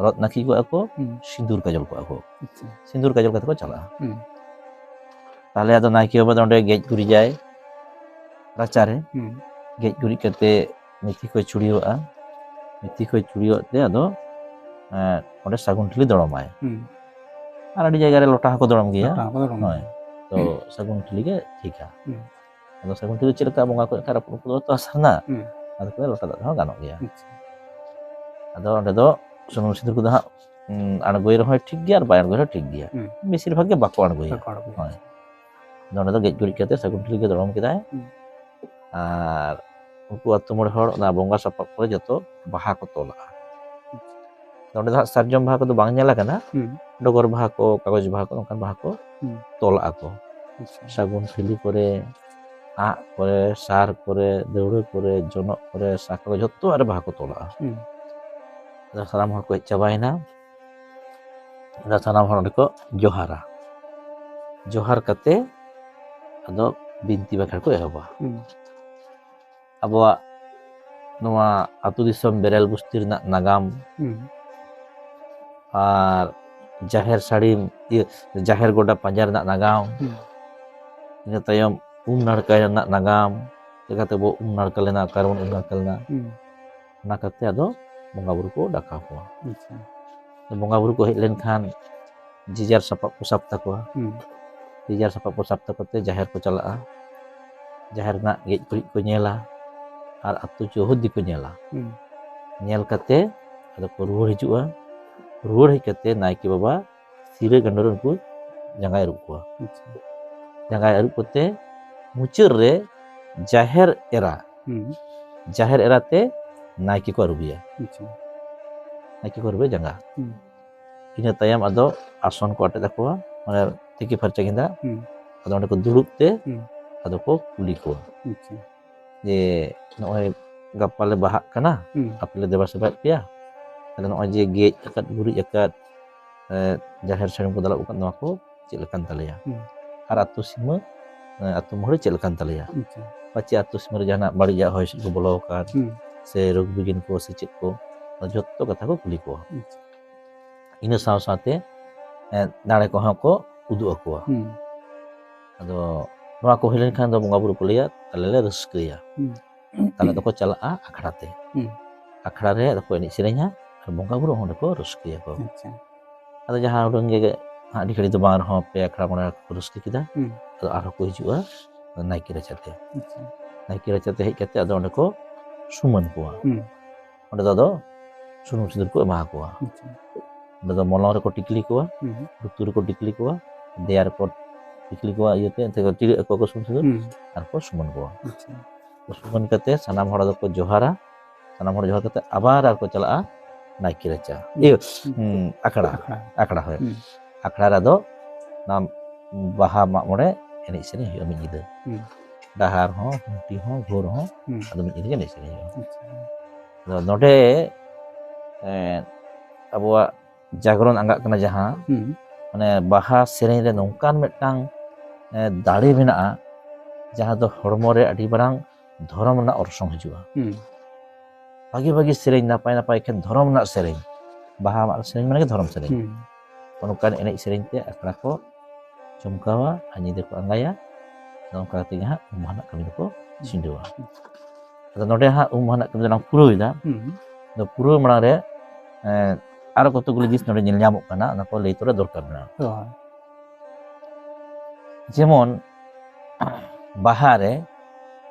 ᱨᱚᱜ ᱱᱟᱹᱠᱤ ᱠᱚᱜᱼᱟ ᱠᱚ, ᱦᱩᱸ᱾ ᱥᱤᱸᱫᱩᱨ ᱠᱟᱡᱚᱞ ᱠᱚᱜᱼᱟ ᱠᱚ᱾ ᱟᱪᱪᱷᱟ᱾ ᱥᱤᱸᱫᱩᱨ ᱠᱟᱡᱚᱞ ᱠᱟᱛᱮ ᱠᱚ ᱪᱟᱞᱟᱜᱼᱟ᱾ ᱦᱩᱸ᱾ ᱛᱟᱦᱞᱮ ᱟᱫᱚ ᱱᱟᱭᱠᱮ ᱵᱟᱵᱟ ᱫᱚ ᱚᱸᱰᱮ ᱜᱮᱡ ᱜᱩᱨᱤᱡᱟᱭ ᱨᱟᱪᱟᱨᱮ᱾ ᱦᱩᱸ᱾ ᱜᱮᱡ ᱜᱩᱨᱤᱡ ᱠᱟᱛᱮ ᱢᱤᱛᱷᱤ ᱠᱚᱭ ᱪᱷᱩᱲᱭᱟᱹᱣᱟᱜᱼᱟ᱾ ᱢᱤᱛᱷᱤ ᱠᱷᱚᱱ ᱪᱩᱲᱤᱭᱟᱹᱣᱟᱜ ᱛᱮ ᱟᱫᱚ, ᱮᱸ, ᱚᱸᱰᱮ ᱥᱟᱹᱜᱩᱱ ᱴᱷᱤᱞᱤ ᱫᱚᱲᱚᱢᱟᱭ᱾ ᱦᱩᱸ᱾ ᱟᱨ ᱟᱹᱰᱤ ᱡᱟᱭᱜᱟ ᱨᱮ ᱞᱚᱴᱟ ᱦᱚᱸᱠᱚ ᱫᱚᱲᱚᱢ ᱜᱮᱭᱟ᱾ ᱞᱚᱴᱟ ᱦᱚᱸᱠᱚ ᱫᱚᱲᱚᱢ ᱦᱳᱭ᱾ ᱜᱮᱭᱟ᱾ ᱛᱚ ᱥᱟᱹᱜᱩᱱ ᱴᱷᱤᱞᱤ ᱜᱮ ᱴᱷᱤᱠᱟ᱾ ᱦᱩᱸ᱾ ᱟᱫᱚ ᱥᱟᱹᱜᱩᱱ ᱴᱷᱤᱞᱤ ᱪᱮᱫ ᱞᱮᱠᱟ ᱵᱚᱸᱜᱟ ᱠᱚ ᱮᱱᱠᱷᱟᱱ ᱨᱟᱹᱯᱩᱫ ᱨᱟᱹᱯᱩᱫ ᱫᱚ ᱦᱟᱥᱟ ᱨᱮᱱᱟᱜ᱾ ᱦᱩᱸ᱾ ᱟᱫᱚ ᱠᱚ ᱞᱚᱴᱟ ᱫᱟᱜ ᱛᱮᱦᱚᱸ ᱜᱟᱱᱚᱜ ᱜᱮᱭᱟ᱾ ᱟᱪᱪᱷᱟ᱾ ᱟᱫᱚ ᱚᱸᱰᱮ ᱫᱚ ᱥᱩᱱᱩᱢ ᱥᱤᱸᱫᱩᱨ ᱠᱚᱫᱚ ᱦᱟᱸᱜ, ᱩᱸ, ᱟᱬᱜᱚᱭ ᱨᱮᱦᱚᱸᱭ ᱴᱷᱤᱠ ᱜᱮᱭᱟ ᱟᱨ ᱵᱟᱭ ᱟᱬᱜᱚᱭ ᱨᱮᱦᱚᱸ ᱴᱷᱤᱠ ᱜᱮᱭᱟ᱾ ᱦᱩᱸ᱾ ᱵᱮᱥᱤᱨ ᱵᱷᱟᱜᱽ ᱜᱮ ᱵᱟᱠᱚ ᱟᱬᱜᱚᱭᱟ᱾ ᱵᱟᱠᱚ ᱟᱬᱜᱚᱭᱟ᱾ ᱦᱳᱭ᱾ ᱟᱫᱚ ᱚᱸᱰᱮ ᱫᱚ ᱜᱮᱡ ᱜᱩᱨᱤᱡ ᱠᱟᱛᱮ ᱥᱟᱹᱜᱩᱱ ᱴᱷᱤᱞᱤ ᱜᱮ ᱫᱚᱲᱚᱢ ᱠᱮᱫᱟᱭ᱾ ᱦᱩᱸ᱾ ᱟᱨ ᱩᱱᱠᱩ ᱟᱹᱛᱩ ᱢᱚᱬᱮ ᱦᱚᱲ ᱚᱱᱟ ᱵᱚᱸᱜᱟ ᱥᱟᱯᱟᱵ ᱠᱚᱨᱮ ᱡᱚᱛᱚ ᱵᱟᱦᱟ ᱠᱚ ᱛᱚᱞᱟᱜᱼᱟ᱾ ᱟᱪᱪᱷᱟ᱾ ᱚᱸᱰᱮ ᱫᱚ ᱦᱟᱸᱜ ᱥᱟᱨᱡᱚᱢ ᱵᱟᱦᱟ ᱠᱚᱫᱚ ᱵᱟᱝ ᱧᱮᱞ ᱟᱠᱟᱱᱟ, ᱦᱩᱸ᱾ ᱰᱚᱜᱚᱨ ᱵᱟᱦᱟ ᱠᱚ, ᱠᱟᱜᱚᱡᱽ ᱵᱟᱦᱟ ᱠᱚ, ᱚᱱᱠᱟᱱ ᱵᱟᱦᱟ ᱠᱚ ᱦᱩᱸ᱾ ᱛᱚᱞᱟᱜᱼᱟ ᱠᱚ᱾ ᱟᱪᱪᱷᱟ᱾ ᱥᱟᱹᱜᱩᱱ ᱴᱷᱤᱞᱤ ᱠᱚᱨᱮ, ᱟᱸᱜ ᱠᱚᱨᱮ, ᱥᱟᱨ ᱠᱚᱨᱮ, ᱫᱟᱹᱣᱲᱟᱹ ᱠᱚᱨᱮ, ᱡᱚᱱᱚᱜ ᱠᱚᱨᱮ, ᱥᱟᱠ ᱠᱚᱨᱮ, ᱡᱷᱚᱛᱚ ᱟᱜ ᱨᱮ ᱵᱟᱦᱟ ᱠᱚ ᱛᱚᱞᱟᱜᱼᱟ᱾ ᱦᱩᱸ᱾ ᱟᱫᱚ ᱥᱟᱱᱟᱢ ᱦᱚᱲ ᱠᱚ ᱦᱮᱡ ᱪᱟᱵᱟᱭᱮᱱᱟ᱾ ᱟᱫᱚ ᱥᱟᱱᱟᱢ ᱦᱚᱲ ᱚᱸᱰᱮ ᱠᱚ ᱡᱚᱦᱟᱨᱟ᱾ ᱡᱚᱦᱟᱨ ᱠᱟᱛᱮ ᱟᱫᱚ ᱵᱤᱱᱛᱤ ᱵᱟᱠᱷᱮᱬ ᱠᱚ ᱮᱦᱚᱵᱟ᱾ ᱦᱩᱸ᱾ ᱟᱵᱚᱣᱟᱜ ᱱᱚᱣᱟ ᱟᱹᱛᱩ ᱫᱤᱥᱚᱢ ᱵᱮᱨᱮᱞ ᱵᱩᱥᱛᱤ ᱨᱮᱱᱟᱜ ᱱᱟᱜᱟᱢ, ᱦᱩᱸ᱾ ᱟᱨ ᱡᱟᱦᱮᱨ ᱥᱟᱹᱲᱤᱢ, ᱤᱭᱟᱹ, ᱡᱟᱦᱮᱨ ᱜᱚᱰᱟ ᱯᱟᱸᱡᱟ ᱨᱮᱱᱟᱜ ᱱᱟᱜᱟᱢ, ᱦᱩᱸ᱾ ᱤᱱᱟᱹ ᱛᱟᱭᱚᱢ ᱩᱢ ᱱᱟᱲᱠᱟ ᱨᱮᱱᱟᱜ ᱱᱟᱜᱟᱢ, ᱪᱤᱠᱟᱹᱛᱮ ᱵᱚ ᱩᱢ ᱱᱟᱲᱠᱟ ᱞᱮᱱᱟ, ᱚᱠᱟ ᱨᱮᱵᱚᱱ ᱩᱢ ᱱᱟᱲᱠᱟ ᱞᱮᱱᱟ, ᱦᱩᱸ᱾ ᱚᱱᱟ ᱠᱟᱛᱮ ᱟᱫᱚ ᱵᱚᱸᱜᱟ ᱵᱩᱨᱩ ᱠᱚ ᱰᱟᱠᱟᱣ ᱠᱚᱣᱟ᱾ ᱟᱪᱪᱷᱟ᱾ ᱵᱚᱸᱜᱟ ᱵᱩᱨᱩ ᱠᱚ ᱦᱮᱡ ᱞᱮᱱᱠᱷᱟᱱ ᱡᱮᱡᱟᱨ ᱥᱟᱯᱟᱵ ᱠᱚ ᱥᱟᱵ ᱛᱟᱠᱚᱣᱟ᱾ ᱦᱩᱸ᱾ ᱡᱮᱡᱟᱨ ᱥᱟᱯᱟᱵ ᱠᱚ ᱥᱟᱵ ᱛᱟᱠᱚ ᱛᱮ ᱡᱟᱦᱮᱨ ᱠᱚ ᱪᱟᱞᱟᱜᱼᱟ᱾ ᱡᱟᱦᱮᱨ ᱨᱮᱱᱟᱜ ᱜᱮᱡ ᱜᱩᱨᱤᱡ ᱠᱚ ᱧᱮᱞᱟ ᱟᱨ ᱟᱹᱛᱩ ᱪᱳᱦᱩᱫᱤ ᱠᱚ ᱧᱮᱞᱟ᱾ ᱦᱩᱸ᱾ ᱧᱮᱞ ᱠᱟᱛᱮ ᱟᱫᱚ ᱠᱚ ᱨᱩᱣᱟᱹᱲ ᱦᱤᱡᱩᱜᱼᱟ᱾ ᱨᱩᱣᱟᱹᱲ ᱦᱮᱡ ᱠᱟᱛᱮ ᱱᱟᱭᱠᱮ ᱵᱟᱵᱟ ᱥᱤᱨᱟᱹ ᱜᱟᱸᱰᱳ ᱨᱮ ᱩᱱᱠᱩ ᱡᱟᱸᱜᱟᱭ ᱟᱹᱨᱩᱵ ᱠᱚᱣᱟ᱾ ᱟᱪᱪᱷᱟ᱾ ᱡᱟᱸᱜᱟᱭ ᱟᱹᱨᱩᱵ ᱠᱟᱛᱮ ᱢᱩᱪᱟᱹᱫ ᱨᱮ ᱡᱟᱦᱮᱨ ᱮᱨᱟ, ᱦᱩᱸ᱾ ᱡᱟᱦᱮᱨ ᱮᱨᱟ ᱛᱮ ᱱᱟᱭᱠᱮ ᱠᱚ ᱟᱹᱨᱩᱵᱮᱭᱟ᱾ ᱟᱪᱪᱷᱟ᱾ ᱱᱟᱭᱠᱮ ᱠᱚ ᱟᱹᱨᱩᱵᱮᱭᱟ ᱡᱟᱸᱜᱟ᱾ ᱦᱩᱸ᱾ ᱤᱱᱟᱹ ᱛᱟᱭᱚᱢ ᱟᱫᱚ ᱟᱥᱚᱱ ᱠᱚ ᱟᱴᱮᱫ ᱟᱠᱚᱣᱟ, ᱢᱟᱱᱮ ᱛᱤᱠᱤ ᱯᱷᱟᱨᱪᱟ ᱜᱮᱸᱫᱟᱜ᱾ ᱦᱩᱸ᱾ ᱟᱫᱚ ᱚᱸᱰᱮ ᱠᱚ ᱫᱩᱲᱩᱵ ᱛᱮ ᱦᱩᱸ᱾ ᱟᱫᱚ ᱠᱚ ᱠᱩᱞᱤ ᱠᱚᱣᱟ ᱟᱪᱪᱷᱟ᱾ ᱡᱮ, "ᱱᱚᱜᱼᱚᱭ ᱜᱟᱯᱟ ᱞᱮ ᱵᱟᱦᱟᱜ ᱠᱟᱱᱟ, ᱦᱩᱸ᱾ ᱟᱯᱮ ᱞᱮ ᱫᱮᱵᱟ ᱥᱮᱵᱟᱭᱮᱫ ᱯᱮᱭᱟ, ᱛᱟᱦᱞᱮ ᱱᱚᱜᱼᱚᱭ ᱡᱮ ᱜᱮᱡ ᱟᱠᱟᱫ, ᱜᱩᱨᱤᱡ ᱟᱠᱟᱫ, ᱮ, ᱡᱟᱦᱮᱨ ᱥᱟᱹᱲᱤᱢ ᱠᱚ ᱫᱟᱞᱚᱵ ᱟᱠᱟᱫ, ᱱᱚᱣᱟ ᱠᱚ ᱪᱮᱫ ᱞᱮᱠᱟᱱ ᱛᱟᱞᱮᱭᱟ? ᱦᱩᱸ᱾ ᱟᱨ ᱟᱹᱛᱩ ᱥᱤᱢᱟᱹ, ᱮ, ᱟᱹᱛᱩ ᱢᱚᱬᱮ ᱪᱮᱫ ᱞᱮᱠᱟᱱ ᱛᱟᱞᱮᱭᱟ? ᱟᱪᱪᱷᱟ᱾ ᱯᱟᱪᱮ ᱟᱹᱛᱩ ᱥᱤᱢᱟᱹ ᱨᱮ ᱡᱟᱦᱟᱱᱟᱜ ᱵᱟᱹᱲᱤᱡᱟᱜ ᱦᱚᱭ ᱦᱤᱸᱥᱤᱫ ᱠᱚ ᱵᱚᱞᱚ ᱟᱠᱟᱱ, ᱦᱩᱸ᱾ ᱥᱮ ᱨᱳᱜᱽ ᱵᱤᱜᱷᱤᱱ ᱠᱚ ᱥᱮ ᱪᱮᱫ ᱠᱚ, ᱡᱷᱚᱛᱚ ᱠᱟᱛᱷᱟ ᱠᱚ ᱠᱩᱞᱤ ᱠᱚᱣᱟ᱾ ᱟᱪᱪᱷᱟ᱾ ᱤᱱᱟᱹ ᱥᱟᱶ ᱥᱟᱶᱛᱮ, ᱮ, ᱫᱟᱲᱮ ᱠᱚᱦᱚᱸ ᱠᱚ ᱩᱫᱩᱜ ᱟᱠᱚᱣᱟ᱾ ᱦᱩᱸ᱾ ᱟᱫᱚ ᱱᱚᱣᱟ ᱠᱚ ᱦᱩᱭ ᱞᱮᱱᱠᱷᱟᱱ ᱫᱚ ᱵᱚᱸᱜᱟ ᱵᱩᱨᱩ ᱠᱚ ᱞᱟᱹᱭᱟ, "ᱛᱟᱦᱞᱮ ᱞᱮ ᱨᱟᱹᱥᱠᱟᱹᱭᱟ᱾" ᱦᱩᱸ᱾ ᱛᱟᱦᱞᱮ ᱫᱚᱠᱚ ᱪᱟᱞᱟᱜᱼᱟ ᱟᱠᱷᱲᱟ ᱛᱮ᱾ ᱦᱩᱸ᱾ ᱟᱠᱷᱲᱟ ᱨᱮ ᱟᱫᱚ ᱠᱚ ᱮᱱᱮᱡ ᱥᱮᱨᱮᱧᱟ ᱟᱨ ᱵᱚᱸᱜᱟ ᱵᱩᱨᱩ ᱦᱚᱸ ᱚᱸᱰᱮ ᱠᱚ ᱨᱟᱹᱥᱠᱟᱹᱭᱟᱠᱚ᱾ ᱟᱪᱪᱷᱟ᱾ ᱟᱫᱚ ᱡᱟᱦᱟᱸ ᱩᱰᱟᱹᱝ ᱜᱮ ᱦᱟᱸᱜ ᱟᱹᱰᱤ ᱜᱷᱟᱹᱲᱤᱡ ᱫᱚ ᱵᱟᱝ ᱨᱮᱦᱚᱸ ᱯᱮ ᱟᱠᱷᱲᱟ ᱢᱚᱬᱮ ᱟᱠᱷᱲᱟ ᱠᱚ ᱨᱟᱹᱥᱠᱟᱹ ᱠᱮᱫᱟ, ᱦᱩᱸ᱾ ᱟᱫᱚ ᱟᱨᱦᱚᱸ ᱠᱚ ᱦᱤᱡᱩᱜᱼᱟ ᱱᱟᱭᱠᱮ ᱨᱟᱪᱟᱛᱮ᱾ ᱟᱪᱪᱷᱟ᱾ ᱱᱟᱭᱠᱮ ᱨᱟᱪᱟᱛᱮ ᱦᱮᱡ ᱠᱟᱛᱮ ᱟᱫᱚ ᱚᱸᱰᱮ ᱠᱚ ᱥᱩᱢᱟᱹᱱ ᱠᱚᱣᱟ᱾ ᱦᱩᱸ᱾ ᱚᱸᱰᱮ ᱫᱚ ᱟᱫᱚ ᱥᱩᱱᱩᱢ ᱥᱤᱸᱫᱩᱨ ᱠᱚ ᱮᱢᱟ ᱠᱚᱣᱟ᱾ ᱟᱪᱪᱷᱟ᱾ ᱚᱸᱰᱮ ᱫᱚ ᱢᱚᱞᱚᱝ ᱨᱮᱠᱚ ᱴᱤᱠᱞᱤ ᱠᱚᱣᱟ, ᱦᱩᱸ᱾ ᱞᱩᱛᱩᱨ ᱨᱮᱠᱚ ᱴᱤᱠᱞᱤ ᱠᱚᱣᱟ, ᱫᱮᱭᱟ ᱨᱮᱠᱚ ᱴᱤᱠᱞᱤ ᱠᱚᱣᱟ, ᱤᱭᱟᱹᱛᱮ ᱮᱱᱛᱮ ᱠᱚ ᱴᱤᱰᱟᱹᱜ ᱟᱠᱚᱣᱟ ᱠᱚ ᱥᱩᱱᱩᱢ ᱥᱤᱸᱫᱩᱨ ᱦᱩᱸ᱾ ᱟᱨ ᱠᱚ ᱥᱩᱢᱟᱹᱱ ᱠᱚᱣᱟ᱾ ᱟᱪᱪᱷᱟ᱾ ᱥᱩᱢᱟᱹᱱ ᱠᱟᱛᱮ ᱥᱟᱱᱟᱢ ᱦᱚᱲ ᱫᱚᱠᱚ ᱡᱚᱦᱟᱨᱟ᱾ ᱥᱟᱱᱟᱢ ᱦᱚᱲ ᱡᱚᱦᱟᱨ ᱠᱟᱛᱮ ᱟᱵᱟᱨ ᱟᱨᱠᱚ ᱪᱟᱞᱟᱜᱼᱟ ᱱᱟᱭᱠᱮ ᱨᱟᱪᱟ, ᱦᱩᱸ᱾ ᱤᱭᱟᱹ, ᱦᱩᱸ, ᱟᱠᱷᱲᱟ᱾ ᱟᱠᱷᱲᱟ᱾ ᱟᱠᱷᱲᱟ, ᱦᱳᱭ᱾ ᱦᱩᱸ᱾ ᱟᱠᱷᱲᱟ ᱨᱮᱫᱚ ᱚᱱᱟ ᱵᱟᱦᱟ ᱢᱟᱜ ᱢᱚᱬᱮ ᱮᱱᱮᱡ ᱥᱮᱨᱮᱧ ᱦᱩᱭᱩᱜᱼᱟ ᱢᱤᱫ ᱧᱤᱫᱟᱹ᱾ ᱦᱩᱸ᱾ ᱰᱟᱦᱟᱨ ᱦᱚᱸ, ᱠᱷᱩᱱᱴᱤ ᱦᱚᱸ, ᱵᱷᱳᱨ ᱦᱚᱸ, ᱦᱩᱸ᱾ ᱟᱫᱚ ᱢᱤᱫ ᱧᱤᱫᱟᱹ ᱜᱮ ᱮᱱᱮᱡ ᱥᱮᱨᱮᱧ ᱦᱩᱭᱩᱜᱼᱟ᱾ ᱟᱪᱪᱷᱟ᱾ ᱟᱫᱚ ᱱᱚᱰᱮ, ᱮᱸ, ᱟᱵᱚᱣᱟᱜ ᱡᱟᱜᱽᱨᱚᱱ ᱟᱸᱜᱟᱜ ᱠᱟᱱᱟ ᱡᱟᱦᱟᱸ, ᱦᱩᱸ᱾ ᱢᱟᱱᱮ ᱵᱟᱦᱟ ᱥᱮᱨᱮᱧ ᱨᱮ ᱱᱚᱝᱠᱟᱱ ᱢᱤᱫᱴᱟᱝ, ᱮᱸ, ᱫᱟᱲᱮ ᱢᱮᱱᱟᱜᱼᱟ, ᱡᱟᱦᱟᱸ ᱫᱚ ᱦᱚᱲᱢᱚ ᱨᱮ ᱟᱹᱰᱤ ᱢᱟᱨᱟᱝ ᱫᱷᱚᱨᱚᱢ ᱨᱮᱱᱟᱜ ᱚᱨᱥᱚᱝ ᱦᱤᱡᱩᱜᱼᱟ᱾ ᱦᱩᱸ᱾ ᱵᱷᱟᱜᱤ ᱵᱷᱟᱜᱤ ᱥᱮᱨᱮᱧ, ᱱᱟᱯᱟᱭ ᱱᱟᱯᱟᱭ ᱮᱠᱷᱮᱱ ᱫᱷᱚᱨᱚᱢ ᱨᱮᱱᱟᱜ ᱥᱮᱨᱮᱧ, ᱵᱟᱦᱟ ᱢᱟᱜ ᱥᱮᱨᱮᱧ ᱢᱟᱱᱮ ᱜᱮ ᱫᱷᱚᱨᱚᱢ ᱥᱮᱨᱮᱧ᱾ ᱦᱩᱸ᱾ ᱚᱱᱠᱟᱱ ᱮᱱᱮᱡ ᱥᱮᱨᱮᱧ ᱛᱮ ᱟᱠᱷᱲᱟ ᱠᱚ ᱪᱚᱢᱠᱟᱣᱟ ᱟᱨ ᱧᱤᱫᱟᱹ ᱠᱚ ᱟᱸᱜᱟᱭᱟ᱾ ᱟᱫᱚ ᱚᱱᱠᱟ ᱠᱟᱛᱮ ᱜᱮ ᱦᱟᱸᱜ ᱩᱢ ᱢᱟᱦᱟ ᱨᱮᱱᱟᱜ ᱠᱟᱹᱢᱤ ᱫᱚᱠᱚ ᱪᱷᱤᱸᱰᱟᱹᱣᱟ᱾ ᱟᱫᱚ ᱱᱚᱰᱮ ᱦᱟᱸᱜ ᱩᱢ ᱢᱟᱦᱟ ᱨᱮᱱᱟᱜ ᱠᱟᱹᱢᱤ ᱫᱚᱞᱟᱝ ᱯᱩᱨᱟᱹᱣ ᱮᱫᱟ᱾ ᱦᱩᱸ᱾ ᱟᱫᱚ ᱯᱩᱨᱟᱹᱣ ᱢᱟᱲᱟᱝ ᱨᱮ, ᱮᱸ, ᱟᱨᱚ ᱠᱚᱛᱚᱠ ᱜᱩᱞᱤ ᱡᱤᱱᱤᱥ ᱱᱚᱰᱮ ᱧᱮᱞ ᱧᱟᱢᱚᱜ ᱠᱟᱱᱟ, ᱚᱱᱟ ᱠᱚ ᱞᱟᱹᱭ ᱛᱚᱨᱟ ᱫᱚᱨᱠᱟᱨ ᱢᱮᱱᱟᱜᱼᱟ᱾ ᱦᱳᱭ᱾ ᱡᱮᱢᱚᱱ ᱵᱟᱦᱟ ᱨᱮ,